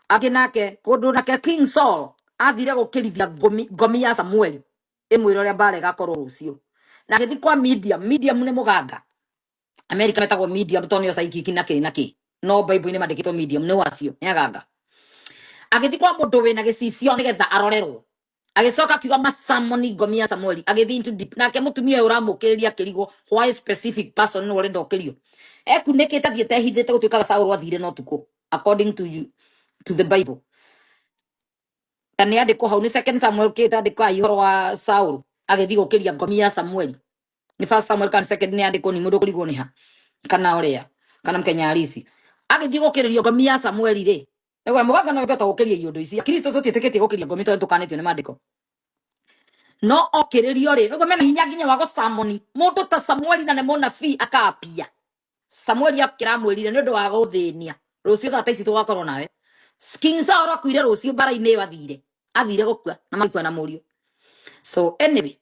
Angĩ nake kũndũ nake King Saul athire gũkĩrithia ngomi ya Samueli ĩmwĩre ũrĩa mbara ĩgakorwo rũciũ. Na agĩthiĩ kwa medium, medium nĩ mũganga. America metagwo medium tondũ nĩo psychic na kĩ na kĩ. No Bible-inĩ mandĩkĩtwo medium nĩ wacio, nĩ aganga. Agĩthiĩ kwa mũndũ wĩna gĩcicio nĩgetha arorerwo. Agĩcoka akiuga masamoni ngomi ya Samueli, agĩthiĩ into deep. Nake mũtumia ũyũ ũramũkĩrĩria akĩrigwo why specific person nĩwe ũrenda ũkĩrio. Ekunĩkĩte athiĩte ehithĩte gũtuĩkaga Saũlũ athire na ũtukũ according to you, to the Bible. Ta nĩ andĩkwo hau nĩ Second Samuel kĩte andĩkwo haha ũhoro wa Saũlũ agĩthiĩ gũkĩria ngomi ya Samueli. Nĩ First Samuel kana Second nĩ andĩkwo nĩ mũndũ kũrigwo nĩ ha kana ũrĩa. Kana Mkenya halisi. Agĩthiĩ gũkĩrĩrio ngomi ya Samueli rĩ, ewe mũganga no ũngĩhota gũkĩria iũndũ ici. Kristo tũtiĩtĩkĩtie gũkĩria ngomi tondũ tũkanĩtio nĩ maandĩko. No okĩrĩrio rĩ, ũguo mena hinya nginya wa gũcamoni. Mũndũ ta Samueli na nĩ mũnabii akapia. Samueli akĩramwĩrire nĩ ũndũ wa gũthĩnia. Rũciũ thaa ta ici tũgakorwo nawe. King Saul akuire rũciũ mbara-inĩ ĩyo athire. Athire gũkua na magĩkua na mũriũ. So anyway,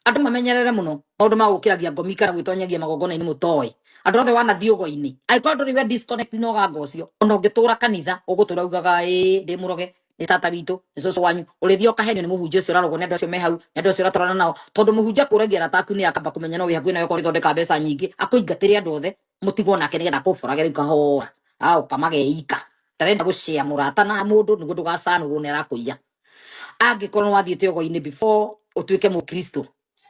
andũ mamenyerere mũno maũndũ ma gũkĩragia ngomi kana gwĩtonyagia magongona-inĩ mũtoĩ. Andũ othe wanathiĩ ũgo-inĩ. Angĩkorwo ndũrĩ we disconnect na ũganga ũcio, ona ũngĩtũra kanitha, ũgũtũra ugaga ĩĩ ndĩ mũroge, nĩ tata witũ, nĩ cũcũ wanyu. Ũrĩthiĩ ũkahenio nĩ mũhunjia ũcio ũrarogwo nĩ andũ acio me hau, nĩ andũ acio ũratwarana nao. Tondũ mũhunjia akũragia arata aku nĩ akamba kũmenya no wĩ hakuhĩ nawe okorwo ũrĩthondeka mbeca nyingĩ, akũingatĩre andũ othe, mũtigwo nake nĩgetha akũborage rĩu kahora. Aũka mageika. Ndarenda gũcea mũrata na mũndũ nĩguo ndũgacanũrwo nĩ arakũiya. Angĩkorwo nĩ wathiĩte ũgo-inĩ before ũtuĩke mũkristo,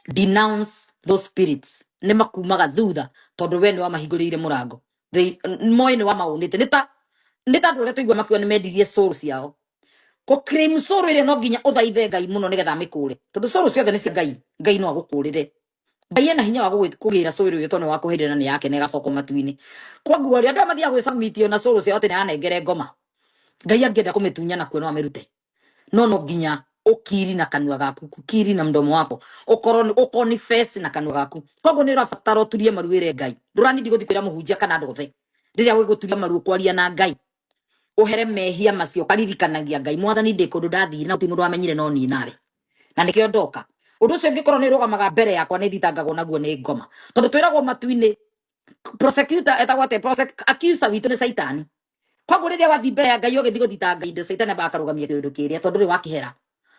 denounce those spirits. Nĩ makumaga thutha tondũ we nĩ wamahingũrĩire mũrango. Moĩ nĩ wamaũnĩte. Nĩ ta andũ arĩa tũigua makiuga nĩ mendirie soul ciao. Kũ claim soul ĩrĩa no nginya ũthaithe Ngai mũno nĩgetha amĩkũre. Tondũ soul ciothe nĩ cia Ngai. Ngai no agũkũrĩre. Ngai ena hinya wa kũgĩra soul ĩyo tondũ nĩ wakũheire na nĩ yake na ĩgacoka matu-inĩ. Koguo rĩ, andũ aya mathiaga gwĩcabmitio na soul ciao atĩ nĩ anengere ngoma. Ngai angĩenda kũmĩtunya nakuo no amĩrute. No no nginya ũkiri na kanua gaku, kukiri na mdomo wako, ũkorwo ũkonifess na kanua gaku. Koguo nĩ ũrabatara ũturie maru wĩre Ngai. Ndũranindi gũthiĩ kwĩra mũhunjia kana andũ othe. Rĩrĩa wĩgũturia maru ũkwaria na Ngai, ũhere mehia macio, ũkaririkanagia Ngai, Mwathani ndĩ kũndũ ndathire na gũtirĩ mũndũ wamenyire no niĩ nawe. Na nĩkĩo ndoka. Ũndũ ũcio ũngĩkorwo nĩ ũrũgamaga mbere yakwa nĩ thitangagwo naguo nĩ ngoma. Tondũ twĩragwo matu-inĩ, prosecutor etagwo atĩa? Accuser witũ nĩ Caitani. Koguo rĩrĩa wathiĩ mbere ya Ngai ũgĩthiĩ gũthitanga indo, Caitani ambaga akarũgamia kĩũndũ kĩrĩa tondũ ndũrĩ wakĩhera.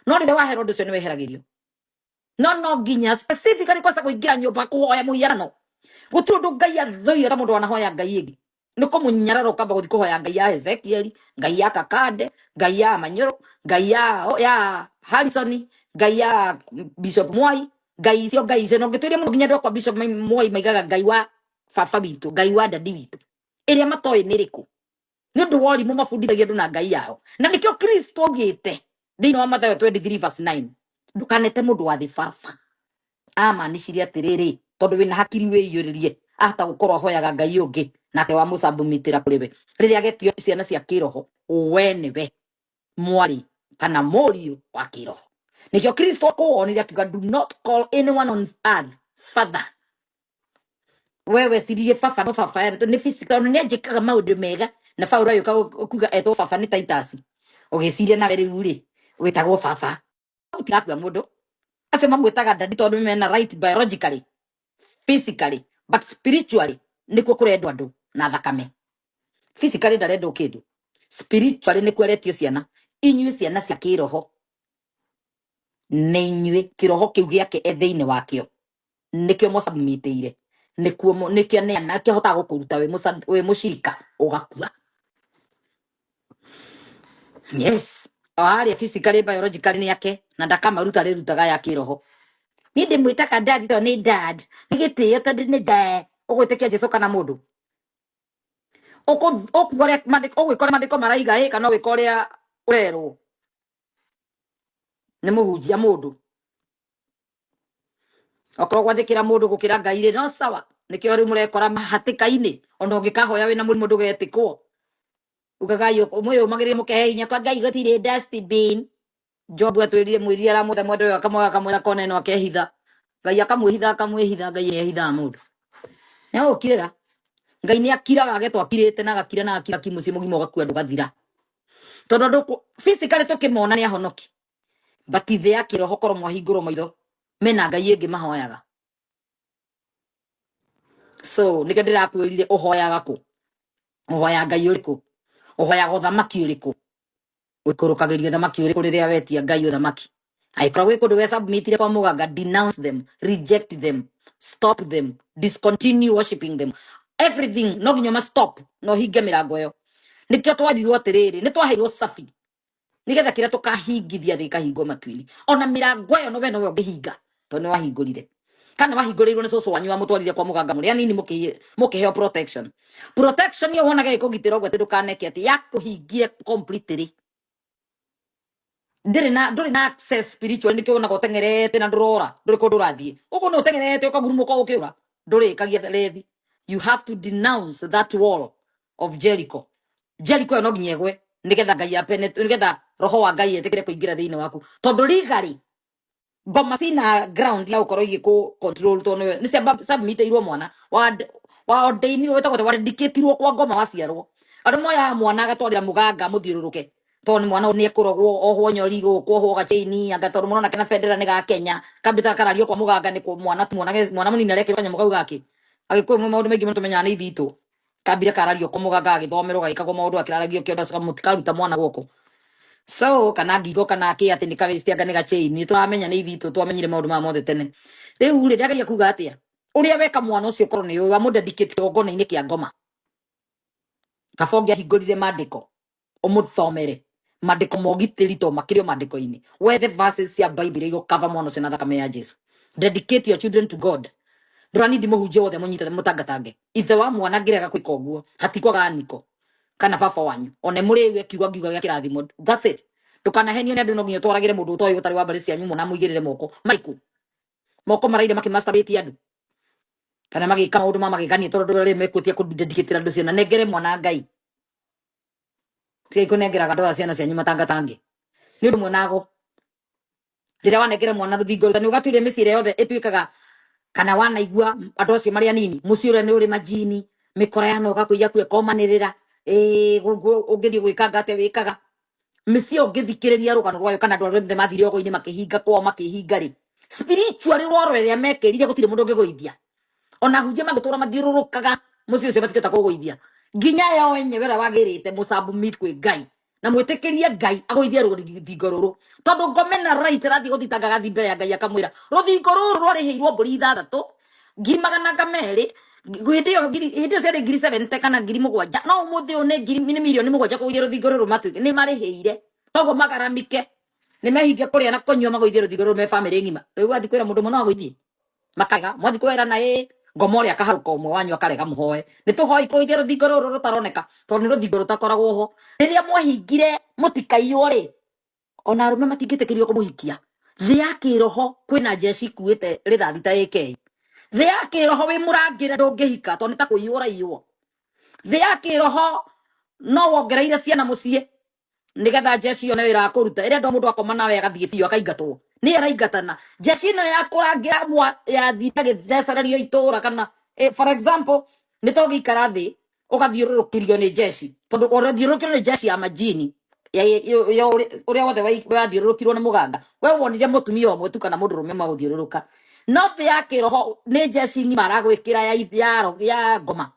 No rĩrĩa wahera ũndũ ũcio nĩ weheragĩrio. No no nginya specifically kwaca kũingĩra nyũmba kũhoya mũhianano. Gũtirĩ ũndũ Ngai athũire ta mũndũ wanahoya Ngai ĩngĩ. Nĩ kũmũnyarara ũkamba gũthiĩ kũhoya Ngai ya Ezekiel, Ngai ya Kakande, Ngai ya Manyũrũ, Ngai ya Harrison, Ngai ya Bishop Mwai, Ngai icio, Ngai icio. Na ũngĩtuĩria mũno nginya andũ akwa Bishop Mwai maigaga Ngai wa baba witũ, Ngai wa dadi witũ. Ĩrĩa matoĩ nĩ ĩrĩkũ. Nĩ ũndũ wa ũrimũ mabundithagia andũ na Ngai yao. Na nĩkĩo Kristo augĩte thĩinĩ wa Mathayo 23 verse 9, ndũkanete mũndũ wa thĩ baba. Amanicirie atĩrĩrĩ, tondũ wĩna hakiri wĩiyũrĩrie, ahota gũkorwo ahoyaga Ngai ũngĩ, nake wa mũcambũmitĩra kũrĩ we. Rĩrĩa agetio ciana cia kĩroho, we nĩwe mwarĩ kana mũriũ wa kĩroho. Nĩkĩo Kristo akũwonire akiuga, do not call anyone on earth father. Wewe ciririe baba no baba nĩ physical, tondũ nĩ anjĩkaga maũndũ mega. Na Paũlũ agĩũka kuga etwo baba nĩ Titus. Ũgĩciria nawe rĩu rĩ, wĩtagwo baba. Gũtigakua mũndũ. Acio mamwĩtaga daddy tondũ mena right biologically, physically, but spiritually nĩkuo kũrendwo andũ na thakame. Physically ndarendwo kĩndũ. Spiritually nĩkuo aretio ciana. Inyuĩ ciana cia kĩroho. Nĩ inyuĩ kĩroho kĩu gĩake e thĩinĩ wakĩo. Nĩkĩo mũcabmitĩire. Nĩkuo nĩkĩo neana, nĩkĩo ahotaga gũkũruta wĩ mũcirika ũgakua. Yes. O harĩa physically, biologically nĩ ake, na ndakamaruta rĩrutaga ya kĩroho. Niĩ ndĩmwĩtaga dad tondũ nĩ dad. Nĩ gĩtĩo tondũ nĩ dad. Ũgwĩtĩkia Jesũ kana mũndũ? Ũkuga ũrĩa maandĩko, ũgwĩka ũrĩa maandĩko maraiga ĩ, kana ũgwĩka ũrĩa ũrerwo nĩ mũhunjia mũndũ? Okorwo gwathĩkĩra mũndũ gũkĩra Ngai rĩ, no sawa. Nĩkĩo rĩu mũrekora mahatĩka-inĩ. Ona ũngĩkahoya wĩna mũrimũ ndũgetĩkwo. Ugaga mwĩyũmagĩrĩrie mũkehe hinya kwa Ngai gũtirĩ dustbin. Jobu atwĩrire mwĩrire aramwetha mwendwa ũyũ akamwaga akamwetha kona ĩno akehitha. Ngai akamwĩhitha akamwĩhitha, Ngai nĩ ehithaga mũndũ. Nĩ agũkirĩra. Ngai nĩ akiraga agetwo akirĩte na agakira na agakira ki mũciĩ mũgima ũgakua ndũgathira. Tondũ andũ physically tũkĩmona nĩ ahonoki. But thĩ ya kĩroho korwo mwahingũrwo maitho mena Ngai ĩngĩ mahoyaga. So nĩkĩo ndĩrakwĩrire ũhoyaga kũ? Ũhoya Ngai ũrĩkũ? Ũhoyaga ũthamaki ũrĩkũ? Ũikũrũkagĩria ũthamaki ũrĩkũ rĩrĩa wetia Ngai ũthamaki? Angĩkorwo gwĩ kũndũ we submitire kwa mũganga, denounce them, reject them, stop them, discontinue worshiping them. Everything no nginya ma stop no hinge mĩrango ĩyo. Nĩkĩo twarirwo atĩrĩrĩ, nĩ twaheirwo cabi nĩgetha kĩrĩa tũkahingithia thĩ ĩkahingwo matu-inĩ. Ona mĩrango ĩyo no we nowe ũngĩhinga tondũ nĩ wahingũrire. Kana wahingũrĩirwo nĩ cũcũ wanyu wamũtwarire kwa mũganga mũrĩ anini mũkĩheo protection. Protection ĩyo wonaga ĩkũgitĩra ũguo atĩ ndũkaneke atĩ yakũhingire completely. Ndĩrĩ na, ndũrĩ na access spiritually, nĩkĩo wonaga ũteng'erete na ndũrora, ndũrĩ kũndũ ũrathiĩ. Ũguo no ũteng'erete ũkagurumũka ũkĩũra, ndũrĩkagia rethi. You have to denounce that wall of Jericho. Jericho ĩyo no nginya ĩgwe nĩgetha Ngai apene, nĩgetha roho wa Ngai etĩkĩre kũingĩra thĩinĩ waku, tondũ legally ngoma cina ground ya gũkorwo igĩkũ control, tondũ nĩ cia submitĩirwo mwana wa ordainirwo, wĩtagwo atĩa, wa dedicatirwo kwa ngoma waciarwo. Andũ moyaga mwana agatwarĩra mũganga mũthiũrũrũke, tondũ nĩ mwana nĩ ekũrogwo, ohwo nyori gũkũ, ohwo gachaini, anga tondũ mũrona kena bendera nĩ ga Kenya, kambĩta karario kwa mũganga nĩ kwa mwana tu, mwana mũnini arekĩrwo kanyamũ kau gake. Agĩkũyũ mwe maũndũ maingĩ mũno tũmenyaga nĩ ithitũ. Kambire karario kwa mũganga, agĩthomerwo, gagĩkagwo maũndũ, akĩraragio kĩondo, acoka mũtikaruta mwana guoko so kana ngingo kana kä atä nä kawästi anga nä gachaini. Tũramenya nĩ ithitũ, twamenyire maũndũ maya mothe tene. Rĩu rĩ, ndĩrageria kuga atĩa, ũrĩa weka mwana ũcio korwo nĩ ũĩ wamũdedicate kĩgongona-inĩ kĩa ngoma, kaba ũngĩahingũrire maandĩko ũmũthomere maandĩko ma ũgitĩri, to makĩrĩ o maandĩko-inĩ, wethe verses cia Bible igũkava mwana ũcio na thakame ya Jesu. Dedicate your children to God. Ndũranindi mũhunjia wothe mũnyite mũtangatange ithe wa mwana angĩrega gwĩka ũguo, hatikwaga niko kana baba wanyu one mũrĩu akiuga ngiuga gĩa kĩrathimo. That's it. Ndũkanahenio nĩ andũ, no nginya ũtwaragĩre mũndũ ũtoĩ ũtarĩ wa mbarĩ cianyu mwana mũigĩrĩre moko maiku moko maraire makĩmasturbate andũ kana magĩka maũndũ ma magegania, tondũ andũ arĩa mekũtia kũdedicatĩra andũ ciana. Nengere mwana Ngai, tigai kũnengeraga andũ aya ciana cianyu matangatange. Nĩ ũndũ mwenago rĩrĩa wanengere mwana rũthingo rũu, nĩ ũgatuire mĩciĩ ĩrĩa yothe ĩtuĩkaga, kana wanaigua andũ acio marĩ anini, mũciĩ ũrĩa nĩ ũrĩ majini, mĩkora yanoga kũiya kuo ĩkomanĩrĩra, ũngĩthiĩ gwĩkanga atĩa wĩkaga mĩciĩ ĩyo, ũngĩthikĩrĩria rũgano rwayo kana andũ arĩa othe mathire ogo-inĩ makĩhinga kwao makĩhinga rĩ, spiritually rwaro ĩrĩa mekĩrire gũtirĩ mũndũ ũngĩgũithia. Ona hunjia magĩtũra mathiũrũrũkaga mũciĩ ũcio matingĩhota kũgũithia, nginya yo enyewe ũrĩa wagĩrĩte mũsubmit kwĩ Ngai na mwĩtĩkĩrie Ngai agũithie rũthingo rũrũ, tondũ ngome na right arathiĩ gũthitanga, agathiĩ mbere ya Ngai akamwĩra rũthingo rũrũ rwarĩhĩirwo mbũri ithathatũ 200,000 hĩndĩ ĩyo, hĩndĩ ĩyo ciarĩ 70,000 kana 7,000, no ũmũthĩ ũyũ nĩ ngiri nĩ 7 mirioni kũgũithia rũthingo rũrũ. Matuĩke nĩ marĩhĩire, koguo magaramike, nĩ mehinge kũrĩa na kũnyua magũithie rũthingo rũrũ me bamĩrĩ ng'ima. Rĩu wathiĩ kwĩra mũndũ ũmwe no agũithie, makarega. Mwathi kwĩra na ĩ ngoma ũrĩa akaharũka ũmwe wanyu akarega, mũhoe nĩ tũhoi kũithia rũthingo rũrũ rũtaroneka, tondũ nĩ rũthingo rũtakoragwo ho. Rĩrĩa mwahingire mũtikaiywo rĩ, ona arũme matingĩtĩkĩrio kũmũhikia. Thĩ ya kĩroho kwĩna njeci ikuĩte rithathi ta AK. Thĩ ya kĩroho wĩ mũrangĩre ndũngĩhika, tondũ nĩ ta kũiywo ũraiywo. Thĩ ya kĩroho no wongereire ciana mũciĩ nigetha njeci yone wĩra wa kũruta. Ĩrĩa ndo mũndũ akoma nawe agathiĩ biũ akaingatwo, nĩ araingatana. Njeci ĩno ya kũrangĩra mwa yathiĩ agĩthecererio itũra kana for example, nĩ tũgĩikara thĩ ũgathiũrũrũkĩrio nĩ njeci, tondũ ũrathiũrũrũkĩrio nĩ njeci ya majini ya ũrĩa wothe wathiũrũrũkirwo nĩ mũganga. We wonire mũtumia ũmwe tu kana mũndũrũme ũmwe agũthiũrũrũka, no thĩ ya kĩroho nĩ njeci ng'ima aragwĩkĩra ya ngoma.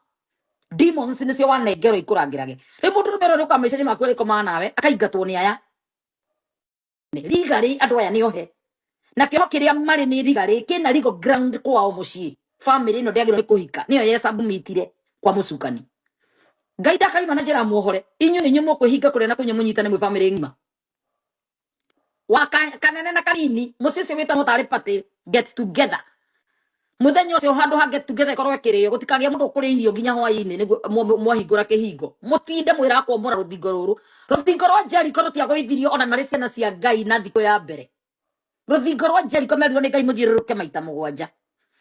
Demons nĩcio wanengerwo ikũrangĩrage. Rĩu mũndũrũme ũrĩa ũrĩũka maica-inĩ maku arĩkomaga nawe akaingatwo nĩ aya rigarĩ. Andũ aya nĩ ohe na kĩoho kĩrĩa marĩ nĩ rigarĩ, kĩna legal ground kwao mũciĩ. Family ĩno ndĩagĩrĩirwo nĩ kũhika, nĩyo yesubmitire kwa mũcukani. Ngai ndakaima na njĩra muohore. Inyuĩ nĩ inyuĩ mũkwĩhinga kũrĩa na kũnyua, mũnyitane mwĩ family ng'ima wa kanene na kanini. Mũciĩ ũcio wĩtagwo tarĩ party get together. Muthenya ũcio handũ ha get together ĩkorwo ĩkĩrĩo, gũtikagĩa mũndũ ũkũrĩa irio nginya hwaĩ-inĩ, nĩguo mwahingũra kĩhingo mũtinde mwĩra kwomora rũthingo rũrũ. Rũthingo rwa Jericho rũtiagũithirio ona marĩ ciana cia Ngai na thikũ ya mbere. Rũthingo rwa Jericho merirwo nĩ Ngai mũthiũrũrũke maita mũgwanja,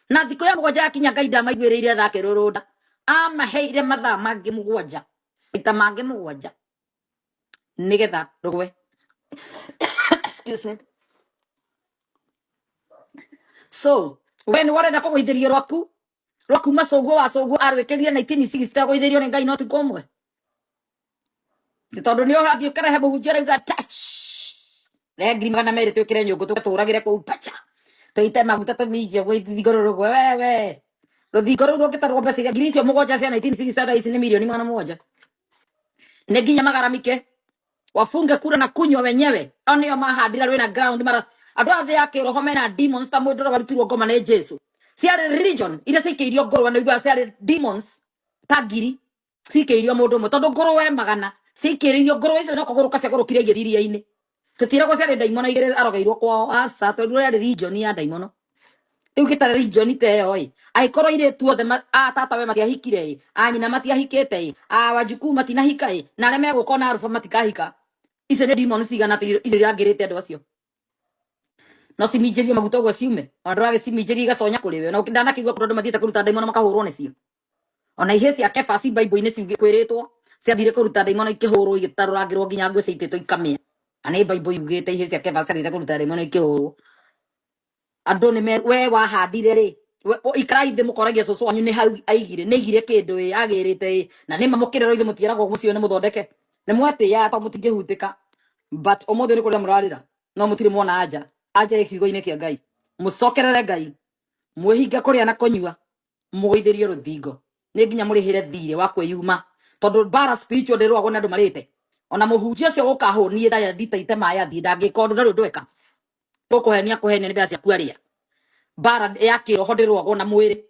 na thikũ ya mũgwanja yakinya Ngai ndamaiguĩrĩire thake rũrũnda, amaheire mathaa mangĩ mũgwanja, maita mangĩ mũgwanja, nĩgetha rũgwe. Excuse me. So we nĩ warenda kũgũithĩrio rwaku rwa kuma cũguo wa cũguo arwĩkĩrire 1960, agũithĩrio nĩ Ngai no tukũ ũmwe. Ti tondũ nĩ ũrathiĩ ũkarehe mũhunjia arauga touch, rehe 200,000 twĩkĩre nyũngũ tũgatũragĩre kũu pacha, tũite maguta tũminje ũguo rũthingo rũrũ rũgwe. Wewe, rũthingo rũu rũngĩtarwo mbeca iria ngiri icio mũgwanja cia 1960, ici nĩ 700,000. Nĩ nginya magaramike wafunge kura na kunywa wenyewe, ao nĩo mahandira rwĩna ground mara andũ a thĩ ya kĩroho mena demons ta mũndũ ũrĩa warutirwo ngoma nĩ Jesu. Ciarĩ religion iria cikĩirio ngũrwe, nĩ ũiguaga ciarĩ demons ta ngiri cikĩirio mũndũ ũmwe, tondũ ngũrwe magana cikĩrĩirio ngũrwe icio no kũgũrũka ciagũrũkire igĩthiĩ iria-inĩ. Tũtiragwo ciarĩ ndaimono igĩrĩ arogeirwo kwao, aca, tondũ yarĩ region ya ndaimono. Rĩu gĩtarĩ region ta ĩyo ĩ, angĩkorwo airĩtu othe a tata we matiahikire ĩ, a nyina matiahikĩte ĩ, a wajukuu matinahika ĩ, na arĩa megũka ona aruba matikahika, icio nĩ demons cigana atĩ icio irangĩrĩte andũ acio? No ciminjĩrio maguta ũguo ciume, ona ndũragĩciminjĩria igaconya kũrĩ we. Na ndanakĩigua kũndũ andũ mathiĩte kũruta ndaimono makahũrwo nĩcio. Ona ihĩ cia Kefasi Bible-inĩ kwĩrĩtwo ciathire kũruta ndaimono ikĩhũrwo, igĩtarũrangĩrwo nginya nguo ciaitĩtwo ikamĩa. Na nĩ Bible yugĩte ihĩ cia Kefasi ciathire kũruta ndaimono ikĩhũrwo. Andũ nĩ we wahandire rĩ, ikarai thĩ mũkoragia cũcũ wanyu nĩ hau aigire, nĩ aigire kĩndũ ĩ agĩrĩte ĩ, na nĩ mamũkĩrĩrwo ithe mũtiĩragwo mũciĩ nĩ mũthondeke. Nĩ mwatĩaga tondũ mũtingĩhutĩka. But ũmũthĩ nĩ kũrĩa mũrarĩra, no mũtirĩ mwona anja. Anja ĩ kiugo-inĩ kĩa Ngai. Mũcokerere Ngai, mwĩhinge kũrĩa na kũnyua, mũgũithĩrie rũthingo. Nĩ nginya mũrĩhĩre thirĩ wa kwĩyuma. Tondũ mbara spiritual ndĩrũagwo nĩ andũ marĩte. Ona mũhunjia ũcio gũkahũniĩ ndaya thita ite maĩ athiĩ ndangĩka ũndũ, ndarĩ ũndũ eka. Gũkũhenia kũhenia nĩ mbeca ciaku arĩa. Mbara ya kĩroho ndĩrũagwo na mwĩrĩ.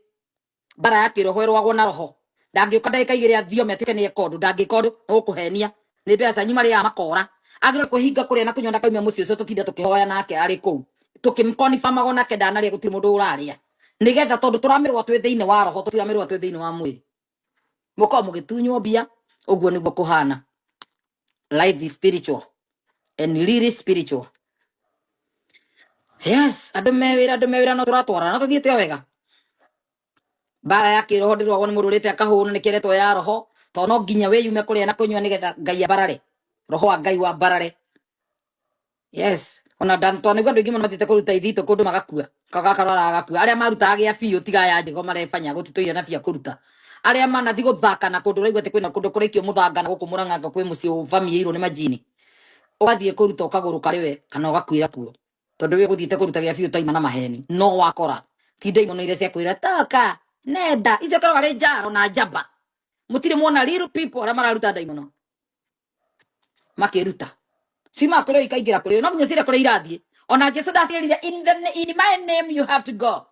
Mbara ya kĩroho ĩrũagwo na roho. Ndangĩũka ndagĩka igĩrĩ athiome atuĩke nĩ eka ũndũ, ndangĩka ũndũ, nĩ gũkũhenia. Nĩ mbeca cianyu marĩaga makora. Agĩrĩirwo kwĩhinga kũrĩa na kũnyua ndakaime mũciĩ ũcio tũtinde tũkĩhoya nake arĩ kũu. Tũkĩmkonifamago nake ndanarĩa gũtirĩ mũndũ ũrarĩa. Nĩgetha tondũ tũramĩrũa twĩ thĩinĩ wa roho, tũtiramĩrũa twĩ thĩinĩ wa mwĩrĩ. Mũkorwo mũgĩtunywo mbia, ũguo nĩguo kũhana. Life is spiritual and really spiritual. Yes, andũ me wĩra, andũ me wĩra no tũratwarana, no tũthiĩte o wega. Mbara ya kĩroho ndĩrũagwo nĩ mũndũ ũrĩte akahũna, nĩ kĩretwo ya roho, tondũ no nginya wĩyume kũrĩa na kũnyua nĩgetha Ngai ambarare. Roho wa Ngai wambarare. Yes. Ona twanĩguo andũ aingĩ mũno mathiĩte kũruta ithitũ kũndũ magakua. Gakarwara agakua. Arĩa marutaga gĩa biũ tiga ya njĩgo marebanya gũtitũire na bia kũruta. Arĩa manathi gũthaka na kũndũ ũraigua atĩ kwĩna kũndũ kũraikio mũthanga na gũkũ Mũrang'a kwĩ mũciĩ ũbamiĩirwo nĩ majini. Ũgathiĩ kũruta ũkagũrũka rĩwe kana ũgakuĩra kuo. Tondũ we ũgũthiĩte kũruta gĩa biũ taima na maheni. No wakora. Ti ndaimono iria cia kwĩra toka nenda. Icio koragwo arĩ njaro na njamba. Mũtirĩ mwona real people arĩa mararuta ndaimono. Makĩruta. Ciuma kũrĩ o ikaingĩra kũrĩ o. No nginya cire kũrĩa irathiĩ. Ona Jesu ndaciĩrire in my name you have to go.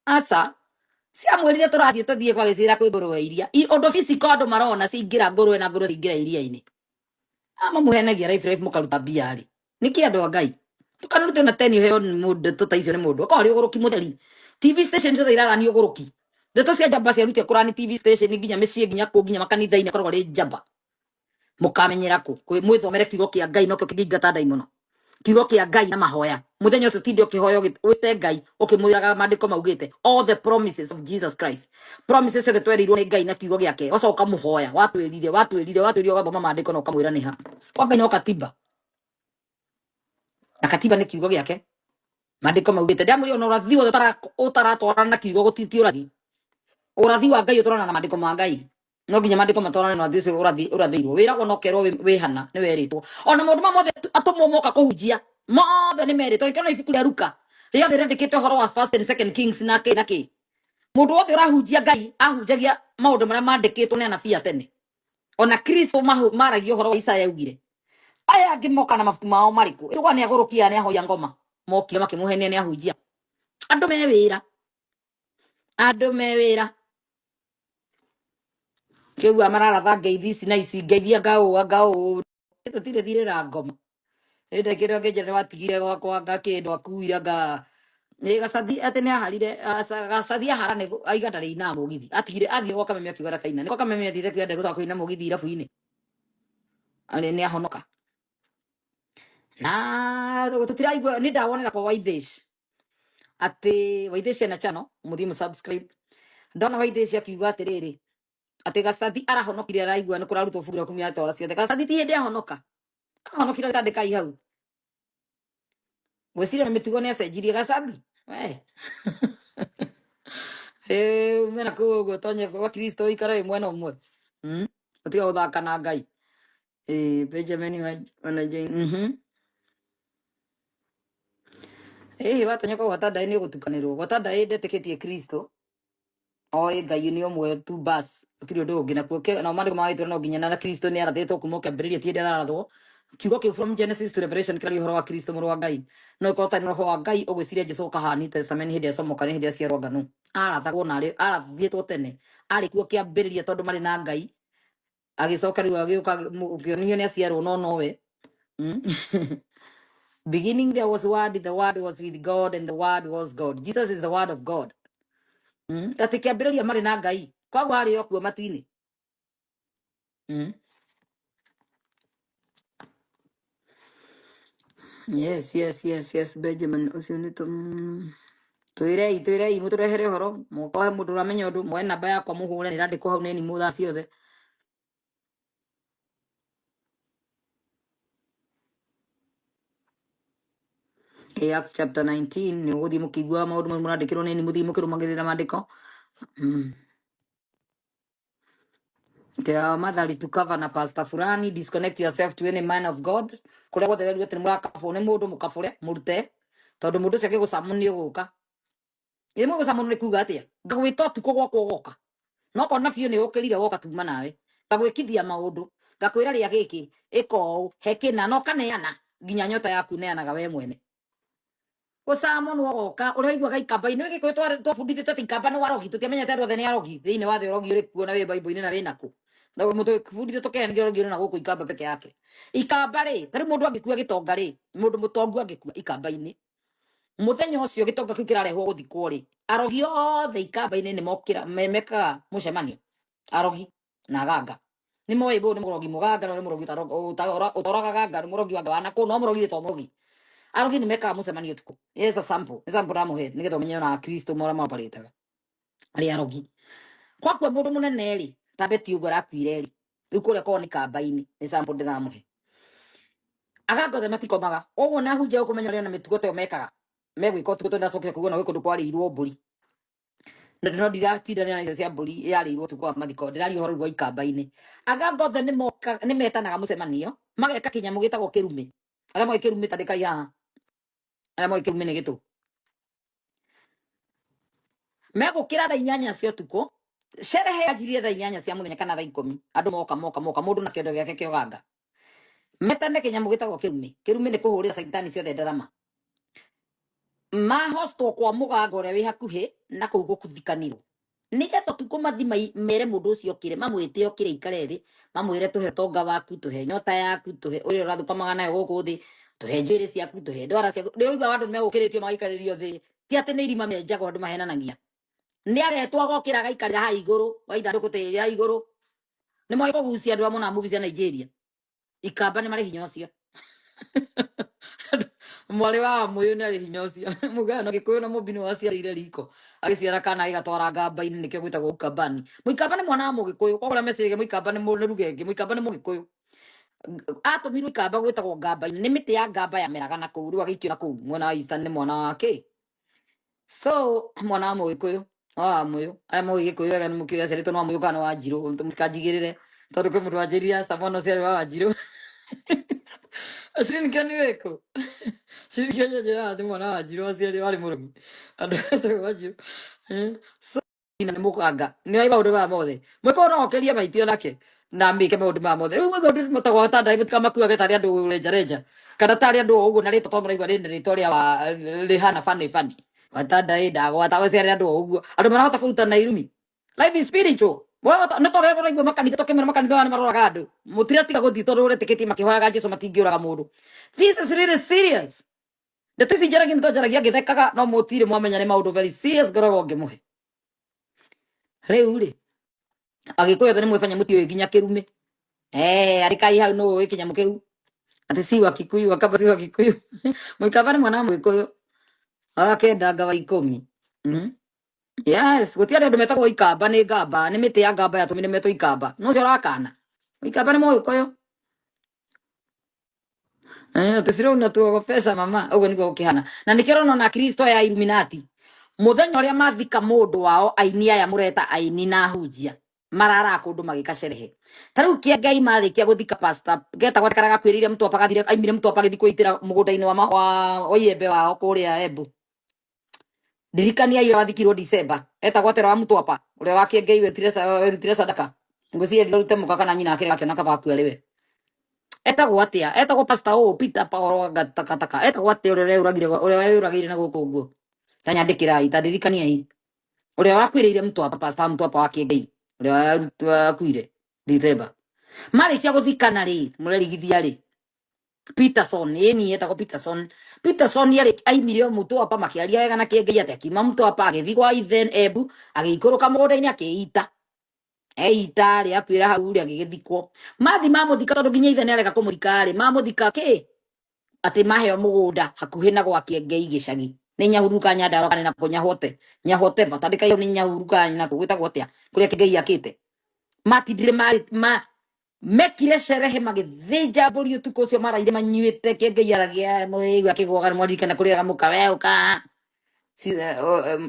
Aca. Ciamwĩrire tũrathiĩ tũthiĩ kwa gĩcira kwĩ ngũrwe iria. Ũndũ physical andũ marona ciingĩra ngũrwe na ngũrwe ciingĩra iria-inĩ. Mamũhenagia life life mũkaruta mbia rĩ. Nĩkĩ andũ a Ngai? Tũkanarute ona teni ũheo nĩ mũndũ tũta icio nĩ mũndũ. Okorwo arĩ ũgũrũki mũtheri. TV station ciothe irarania ũgũrũki. Ndeto cia njamba ciarutia kũrani TV station nginya mĩciĩ nginya kũ nginya makanitha-inĩ akoragwo arĩ njamba. Mũkamenyera kũ? Mwĩthomere kiugo kĩa Ngai nokĩo kĩngĩingata ndaimono. Kiugo kĩa Ngai na mahoya. Mũthenya ũcio tinde ũkĩhoya wĩte Ngai ũkĩmwĩraga maandĩko maugĩte all the promises of Jesus Christ. Promises ciothe twerĩirwo nĩ Ngai na kiugo gĩake. Ũgacoka ũkamũhoya, watwĩrire, watwĩrire, watwĩrire ũgathoma maandĩko na ũkamwĩra nĩ ha. Kwa Ngai no katiba. Na katiba nĩ kiugo gĩake. Maandĩko maugĩte ndamwĩrire ona ũrathi wothe ũtaratwarana na kiugo gũtiti ũrathi. Ũrathi wa Ngai ũtwarana na maandĩko ma Ngai. No nginya maandĩko matwarane na ũrathi ũcio ũrathĩirwo. Wĩragwo no kerwo wĩhana nĩ werĩtwo. Ona maũndũ maya mothe atũmwo moka kũhunjia mothe nĩ merĩtwo. Gĩkĩro ibuku rĩa Luka rĩothe rĩandĩkĩte ũhoro wa First and Second Kings na kĩ na kĩ. Mũndũ wothe ũrahunjia Ngai ahunjagia maũndũ marĩa mandĩkĩtwo nĩ anabii a tene. Ona Kristo maragia ũhoro wa Isaya augire. Aya angĩ moka na mabuku mao marĩkũ? Ĩrũga nĩ agũrũkia nĩ ahoya ngoma. Mokire makĩmũhenia nĩ ahunjia. Andũ me wĩra. Andũ me wĩra. Kĩu mararatha ngeithi ici na ici ngeithi anga ũũ anga ũũ. Tũtirĩ thirĩra ngoma. Ĩndĩ kĩrĩa ngĩnjĩra nĩ watigire gwakwa anga kĩndũ akuire anga nĩ gacathi atĩ nĩ aharire gacathi ahara nĩ aiga ndarĩ inaga mũgithi. Atigire athiĩ gwa Kameme akiuga ndakaina. Nĩ gwa Kameme athiĩte akiuga ndegũcoka kũina mũgithi irabu-inĩ. Arĩ nĩ ahonoka. Na tũtiraigua nĩ ndawonera kwa Waithĩci. Atĩ Waithĩci ena channel mũthiĩ mũ subscribe. Ndona Waithĩci akiuga atĩrĩrĩ atĩ gacathi arahonokire araigua nĩ kũrarutwo fungu rĩa ikũmi atora ciothe. Gacathi ti hĩndĩ ahonoka. Ahonokire atandĩkai hau. Ngwĩciria na mĩtugo nĩ acenjirie gacathi. We. Ume na kũu ũguo tonye gwa Kristo ũikare wĩ mwena ũmwe. Ũtiga gũthaka na Ngai. Benjamin wa Jane. Watonya kwa gwata ndaĩ nĩ ũgũtukanĩrwo. Gwata ndaĩ ndetĩkĩtie Kristo. Oĩ Ngai nĩ ũmwe tu bas. Gũtirĩ ũndũ ũngĩ. Nakuo nao maandĩko magagĩtwĩra no nginya na Kristo nĩ arathĩtwo kuma kĩambĩrĩria ti hĩndĩ ararathwo. Kiugo kĩu from Genesis to Revelation kĩraria ũhoro wa Kristo mũrũ wa Ngai. No ĩkorwo ũtarĩ na roho wa Ngai ũgwĩciria Jesu ũkaha New Testament hĩndĩ acomoka nĩ hĩndĩ aciarwo ngano. Arathagwo na arathĩtwo tene. Arĩ kuo kĩambĩrĩria tondũ marĩ na Ngai. Agĩcoka rĩu agĩũka ũkĩonio nĩ aciarwo no nowe. Beginning there was word, the word was with God and the word was God. Jesus is the word of God. Atĩ kĩambĩrĩria marĩ na Ngai. Koguo arĩ o kuo matu-inĩ. Yes, yes, yes, yes, Benjamin ũcio nĩ tũ. Twirei, twirei, muturehere uhoro, mukohe mundu uramenya undu, muoe namba yakwa muhure nirandikwo hau nĩ nimũ thaa ciothe. Acts chapter 19 nĩ ũgũthiĩ mũkĩiguaga maũndũ mau mũrandĩkĩrwo nĩ nimũ, thiĩ mũkĩrũmagĩrĩra maandĩko. Tafadhali to cover na pastor fulani, disconnect yourself to any man of God. Kũrĩa guothe werirwo atĩ nĩ mũrakabwo nĩ mũndũ, mũkabũre mũrute, tondũ mũndũ ũcio akĩgũcamũ nĩ ũgũka. Ĩ mũgũcamũ nĩ kuga atĩa? Ngagwĩta ũtukũ gwakwa ũgoka, no kona biũ nĩ ũkĩrire woka tuma nawe, ngagwĩkithia maũndũ, ngakwĩra rĩa gĩkĩ, ĩka ũũ, he kĩna, na ũkaneana nginya nyota yaku neanaga we mwene. Gũcamwo nĩ ũgoka ũrĩa ũiguaga ikamba-inĩ. Nĩ gĩkũyũ twabundithĩtio atĩ ikamba nĩ warogi, tũtiamenyete andũ othe nĩ arogi thĩinĩ wa thĩ. Ũrogi ũrĩ kuo na wĩ Bible-inĩ na wĩ nakũ. Na mũtũbundithio tũkeanithia ũrogi ũrĩ na gũkũ ikamba peke yake. Ikamba rĩ, ta rĩu mũndũ angĩkua gĩtonga rĩ, mũndũ mũtongu angĩkua ikamba-inĩ, mũthenya ũcio gĩtonga kĩu kĩrarehwo gũthikwo rĩ, arogi othe ikamba-inĩ nĩ mokĩra mekaga mũcemanio, arogi na aganga nĩ moĩ ũyũ nĩ mũrogi mũganga na ũyũ nĩ mũrogi ũtoragaga nga, nĩ mũrogi wanga wa nakũ, no mũrogi to mũrogi. Arogi nĩ mekaga mũcemanio ũtukũ. Yes, a sample, nĩ sample ndamũhe nĩgetha ũmenye ona Akristo mora maoparĩtaga arĩ arogi. Kwakua mũndũ mũnene rĩ, ta Beti ũguo arakuire rĩ, rĩu kũrĩa korwo nĩ kamba-inĩ, nĩ sample ndĩramũhe. Aganga othe matikomaga ũguo, na hunjia ũkũmenya ũrĩa na mĩtugo ta ĩyo mekaga megwĩka ũtukũ, tondũ ndacokire kũigua na gwĩ kũndũ kwarĩirwo mbũri. No ndiratindanĩra na icio cia mbũri yarĩirwo ũtukũ wa mathiko, ndĩraria ũhoro rĩu wa ikamba-inĩ. Aganga othe nĩ metanaga mũcemanio, mageka kĩnyamũ gĩtagwo kĩrumĩ. Arĩa moĩ kĩrumĩ, tandĩkai haha. Arĩa moĩ kĩrumĩ nĩ gĩtũ. Megũkĩra thaa 8 cia ũtukũ, sherehe yanjirie thaa 8 cia mũthenya kana thaa 10, andũ moka moka moka, mũndũ na kĩondo gĩake kĩa ũganga, metane kĩnyamũ gĩtagwo kĩrumĩ. Kĩrumĩ nĩ kũhũrĩra caitani ciothe ndarama. Mahostwo kwa mũganga ũrĩa wĩ hakuhĩ na kũu gũkuthikanirwo, nĩgetha ũtukũ mathi mere mũndũ ũcio okĩre, mamwĩte okĩre ikare thĩ, mamwĩre tũhe tonga waku, tũhe nyota yaku, tũhe ũrĩa ũrathũkamaga nayo gũkũ thĩ, tũhe njuĩrĩ ciaku, tũhe ndwara ciaku. Nĩ ũigua andũ megũkĩrĩtio magaikarĩrio thĩ, ti atĩ nĩ irima menjagwo, andũ mahenanagia. Nĩ aretwo agokĩra agaikarĩra haha igũrũ wa ithandũkũ tĩrĩ haha igũrũ. Nĩ moĩ kũgucia andũ amwe na movie cia Nigeria, ikamba nĩ marĩ hinya ũcio. Mwarĩ wa Mũyũ nĩ arĩ hinya ũcio. Mũgano Gĩkũyũ na Mũmbi nĩ waciarĩire riko, agĩciara kana agĩgatwara ngamba-inĩ, nĩkĩo gwĩtagwo Ukambani. Mũikamba nĩ mwana wa Mũgĩkũyũ, koguo arĩa meciragia Mũikamba nĩ rugenge, Mũikamba nĩ Mũgĩkũyũ. Atũmirwo ikamba gwĩtagwo ngamba-inĩ, nĩ mĩtĩ ya ngamba yameraga na kũu, rĩu agĩikio na kũu mwena wa Eastern, nĩ mwana wa kĩ. So mwana wa Mũgĩkũyũ wa Mũyũ, arĩa moĩ Gĩkũyũ wega nĩ mũkĩũĩ aciarĩtwo nĩ wa Mũyũ kana nĩ wa Njirũ, mũtikanjigĩrĩre tondũ kwĩ mũndũ wanjĩrire aca mwana ũcio arĩ wa Wanjirũ. Shirini nĩ wĩkũ? Shirini anjĩraga atĩ mwana wa Wanjirũ aciarĩ warĩ mũrogi, andũ etagwo Wanjirũ. So na nĩ mũganga nĩ oĩ maũndũ maya mothe, mwĩkũyũ no okerie maitio nake na mĩke maũndũ maya mothe. Rĩu mwĩkũyũ mũtagwo watandai, mũtikamakuage tarĩ andũ renja renja kana tarĩ andũ o ũguo na rĩtwa, tondũ mũraigua rĩna rĩtwa rĩa rĩhana funny funny. Watandai ndagwata ũciarĩ andũ o ũguo, andũ marahota kũrutana irumi. Life is spiritual. Nĩ tondũ ũraigua makanitha, tũkĩmera makanitha maya nĩ maroraga andũ, mũtiratiga gũthiĩ tondũ ũretĩkĩtie makĩhoyaga Jesu matingĩũraga mũndũ. This is really serious. Ndeto ici njaragia nĩ twanjaragia ngĩthekaga, no mũtirĩ mwamenya nĩ maũndũ very serious ngoragwo ngĩmũhe. Rĩu rĩ, Agĩkũyũ othe nĩ mwĩbanya, mũtiũĩ nginya kĩrumĩ. Eh, andĩkai hau nũ ũĩ kĩnyamũ kĩu, atĩ si wa Kikuyu, Wakamba si wa Kikuyu. Mũikamba nĩ mwana wa Mũgĩkũyũ wa kenda nga wa 10. Yes, gũtiarĩ andũ metagwo ikamba, nĩ ngamba, nĩ mĩtĩ ya ngamba yatũmire metwo ikamba. No ũcio ũrakana ikamba nĩ Mũgĩkũyũ. Atĩ unatuogopesha mama, ũguo nĩguo gũkĩhana. Na nĩkĩo ũrona ona Kristo aya Illuminati, mũthenya ũrĩa mathika mũndũ wao, aini aya mũreta aini na ahunjia mararaga kũndũ magĩka sherehe. Ta rĩu kĩa Ngai marĩkia gũthika pastor getagwo kara gakuĩrĩire Mtwapa, gathire aimire Mtwapa agĩthiĩ kwĩitĩra mũgũnda-inĩ wa iembe wao kũrĩa Embu. Ndirikania iyo wathikirwo December, etagwo atĩra wa Mtwapa ũrĩa wa Kĩengei werutire sadaka, ngwĩciria ndirarute mũka kana nyina akĩrega akĩona kaba akue arĩ we. Etagwo atĩa? Etagwo pastor ũũ Peter Paul takataka, etagwo atĩa ũrĩa ũragire, ũrĩa weyũragĩire na gũkũ ũguo? Ta nyandĩkĩrai, ta ndirikaniai ũrĩa wakuĩrĩire Mtwapa, pastor Mtwapa wa Kĩengei ũrĩa wakuire December. Marĩkia gũthikana rĩ, mũrerigithia rĩ, Peterson, ĩni etagwo Peterson. Peterson arĩ aimire o Mtwapa makĩaria wega na Kĩengei atĩ akiuma Mtwapa agĩthiĩ gwa ithe Embu, agĩikũrũka mũgũnda-inĩ akĩita eita rĩ, akuĩra hau rĩ, agĩgĩthikwo. Mathi mamũthika, tondũ nginya ithe nĩ arega kũmũthika rĩ, mamũthika kĩ atĩ maheo mũgũnda hakuhĩ na gwa Kĩengei gĩcagi. Nĩ Nyahururu ka Nyandarua kana na kũ Nyahote Nyahote batandĩka iyo nĩ Nyahururu ka na kũ gwĩtagwo atĩa kũrĩa Kĩngei akĩte matindire ma mekire sherehe magĩthĩnja mbũri ũtukũ ũcio maraire manyuĩte. Kĩngei aragia mũigua akĩgũaga nĩ mwaririkana kũrĩaga mũka we ũka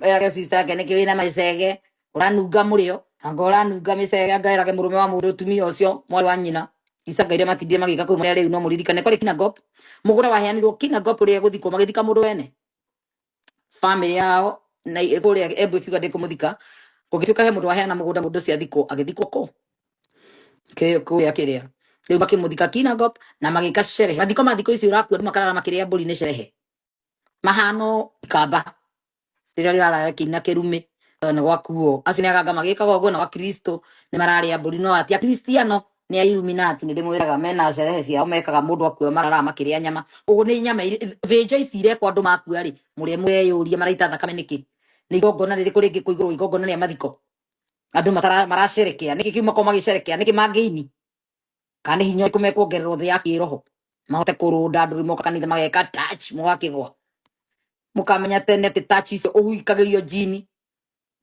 erage sister yake nĩkĩ wĩna mĩcege ũranunga mũrĩo anga ũranunga mĩcege anga erage mũrũme wa mũndũ ũtumia ũcio mwarĩ wa nyina icanga iria matindire magĩka kũu marĩa rĩu no mũririkane kwarĩ Kinangop mũgũnda waheanirwo Kinangop ũrĩa gũthikwo magĩthika mũndũ wene family yao na kũrĩa Embu ĩkiuga ndĩkũmũthika gũgĩtuĩka he mũndũ waheana mũgũnda mũndũ ũcio athikwo agĩthikwo kũ kũrĩa kĩrĩa rĩu makĩmũthika Kinangop na magĩka sherehe. Mathiko ma thikũ ici ũrakua andũ makarara makĩrĩa mbũri nĩ sherehe mahano ikamba rĩrĩa rĩraraya kĩina kĩrumĩ nĩ gwakuo acio nĩ aganga magĩkaga ũguo na wakristo nĩ mararĩa mbũri no ati akristiano nĩ a Illuminati nĩ ndĩmwĩraga mena sherehe ciao mekaga mũndũ akua mararaga makĩrĩa nyama ũguo nĩ nyama thĩnjo ici irekwo andũ makua rĩ mũrĩa mũreyũria maraita thakame nĩkĩ nĩ igongona rĩrĩkũ rĩngĩ kũ igũrũ igongona rĩa mathiko andũ maracerekea nĩkĩ kĩu makoragwo magĩcerekea nĩkĩ mangĩini kana nĩ hinya ũrĩkũ mekuongererwo thĩ ya kĩroho mahote kũrũnda andũ rĩu moka kanitha mageka touch mũgakĩgwa mũkamenya tene atĩ touch icio ũhikagĩrio njini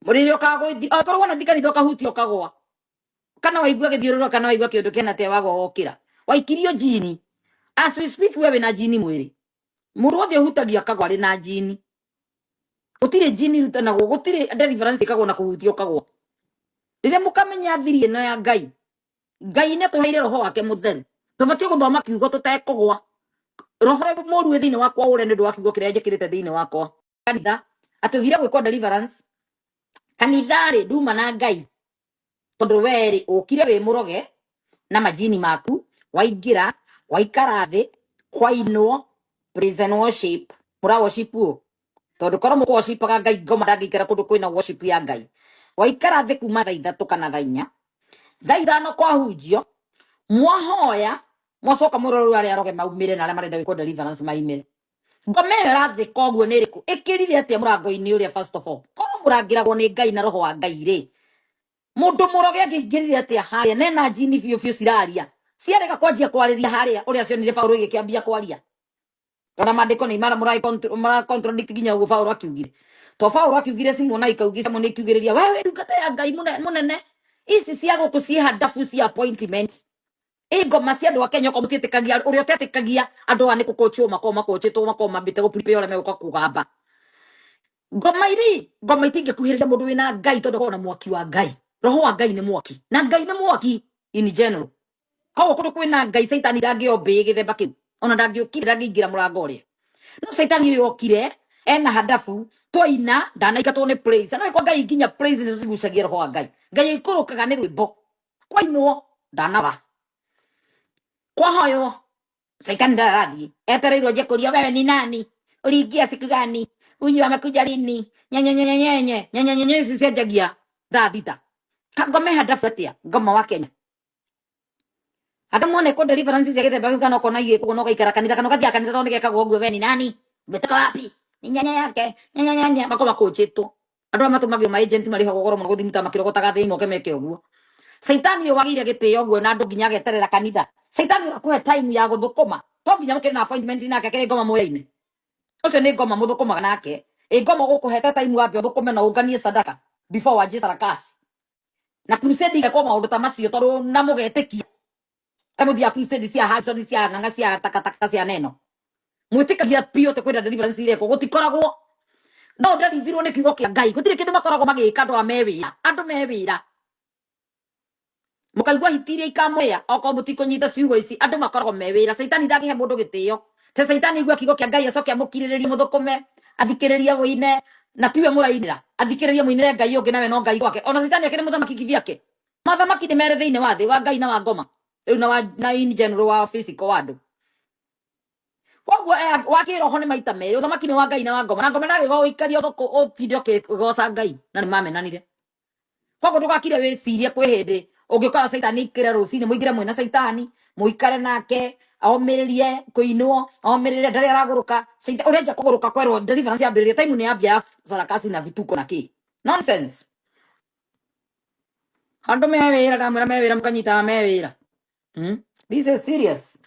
rĩrĩa ũkagũithi okorwo wona thi kanitha ũkahutia ũkagwa kana waigua gĩthiũrũrũka kana waigua kĩũndũ kĩna atĩa wagwa wokĩra waikirio njini. As we speak we wĩna njini mwĩrĩ mũndũ wothe ũhutagia akagwa arĩ na njini gũtirĩ njini irutanagwo gũtirĩ deliverance ĩkagwo na kũhutia ũkagwa rĩrĩa mũkamenya thiri ĩno ya Ngai Ngai nĩ atũheire roho wake mũtheru tũbatiĩ gũthoma kiugo tũtekũgwa roho ũrĩa mũru wĩ thĩinĩ wakwa ũre nĩ ũndũ wa kiugo kĩrĩa njĩkĩrĩte thĩinĩ wakwa kanitha atĩ ũthire gwĩkwo deliverance kanitha rĩ nduma na Ngai tondũ we rĩ ũkire wĩ mũroge na majini maku waingĩra waikara thĩ kwainwo praise and worship mũra worship ũ tondũ korwo mũkũ worshipaga Ngai ngoma ndangĩikara kũndũ kwĩna worship ya Ngai waikara thĩ kuma thaa 3 kana thaa 4 thaa 5 kwahunjio mwahoya mwacoka mũrore arĩa aroge maumĩre na arĩa marenda gwĩkwo deliverance maimĩre ngoma ĩyo ĩrathĩka ũguo nĩ ĩrĩkũ ĩkĩrire atĩa mũrango-inĩ ũrĩa? First of all korwo mũrangĩragwo nĩ Ngai na roho wa Ngai rĩ mũndũ mũroge angĩingĩrire atĩa harĩa nena njini biũ biũ ciraria ciarega kwanjia kwarĩria harĩa ũrĩa cionire Paũlũ ĩgĩkĩambia kwaria ona maandĩko nĩ mara mara contradict nginya ũguo Paũlũ akiugire to Paũlũ akiugire Simona ikaugi Simona ikiugĩrĩria wewe ndungata ya Ngai mũnene ici cia gũkũ ciĩ handabu cia appointment ĩ ngoma cia andũ a Kenya okorwo mũtiĩtĩkagia ũrĩa ũtetĩkagia andũ aya nĩ kũkũchwo makorwo makũchĩtwo makorwo mambĩte gũ prepare ũrĩa megũka kũgamba ngoma iri ngoma itingĩkuhĩrĩria mũndũ wĩna Ngai tondũ akoragwo na mwaki wa Ngai roho wa Ngai nĩ mwaki na Ngai nĩ mwaki in general koguo kũndũ kwĩna Ngai caitani ndangĩombĩ gĩthemba kĩu ona ndangĩũkire ndangĩingĩra mũrango ũrĩa no caitani ũyũ okire ena handabu twaina ndanaingatwo nĩ praise no kwa Ngai nginya praise nĩcio cigucagia roho wa Ngai Ngai aikũrũkaga nĩ rwĩmbo kwainwo ndanora kwahoywo caitani ndarathiĩ etereirwo nje kũria wewe ni nani uliingia siku gani huyu amekuja lini nyenyenyenyenye nyenyenyenye ici cianjagia thaa 6 kangome handabu atĩa ngoma wa Kenya andũ mone ko deliverance cia gĩthemba kĩu kana ũkona igĩkwo no gaikara kanitha kana ũgathiĩ kanitha tondũ nĩgekagwo ũguo we ni nani umetoka wapi ni nyanya yake nyanya makorwo makũnjĩtwo andũ aya matũmagĩrwo ma agent marĩhagwo goro mũno gũthiĩ muta makĩrogotaga thĩ moke meke ũguo caitani ũyũ wagĩire gĩtĩo ũguo na andũ nginya ageterera kanitha caitani ũrakũhe time ya gũthũkũma to nginya mũkĩrĩ na appointment nake akĩrĩ ngoma mũyaine ũcio nĩ ngoma mũthũkũmaga nake ĩ ngoma gũkũhete time wambe ũthũkũme na ũnganie sadaka before wanjie sarakasi na crusade igekwo maũndũ ta macio tondũ na mũgetĩkia emũthiaga crusade cia Harrison cia ng'ang'a cia takataka cia neno mwĩtĩkagia biũ atĩ kwĩna deliverance irekwo gũtikoragwo no ndarivirwo nĩ kiugo kĩa Ngai gũtirĩ kĩndũ makoragwo magĩka andũ aya me wĩra andũ me wĩra mũkaigua hiti iria ikamũrĩa okorwo mũtikũnyita ciugo ici andũ makoragwo me wĩra caitani ndangĩhe mũndũ gĩtĩo te caitani igua kiugo kĩa Ngai acoke amũkirĩrĩrie mũthũkũme athikĩrĩrie mũine na tiwe mũrainĩra athikĩrĩrie mũinĩre Ngai ũngĩ nawe no Ngai gwake ona caitani akĩrĩ mũthamaki kivyake mathamaki nĩ merĩ thĩinĩ wa thĩ wa Ngai na wa ngoma rĩu na wa na in general wa physical wa andũ koguo wa kĩroho nĩ maita merĩ ũthamaki nĩ wa Ngai na wa ngoma na ngoma ndagĩũka ũikaria ũtinde ũkĩgoca Ngai na nĩ mamenanire koguo ndũgakire wĩcirie kwĩ hĩndĩ ũngĩkora caitani ikĩre rũcinĩ mũingĩre mwĩna caitani mũikare nake omĩrĩrie kũinwo omĩrĩrie ndarĩ aragũrũka ũrĩa kũgũrũka kwerwo deliverance yambĩrĩria time nĩ yambia ya sarakasi na vituko na kĩ nonsense andũ me wĩra ndamwĩra me wĩra mũkanyitaga me wĩra. This is serious.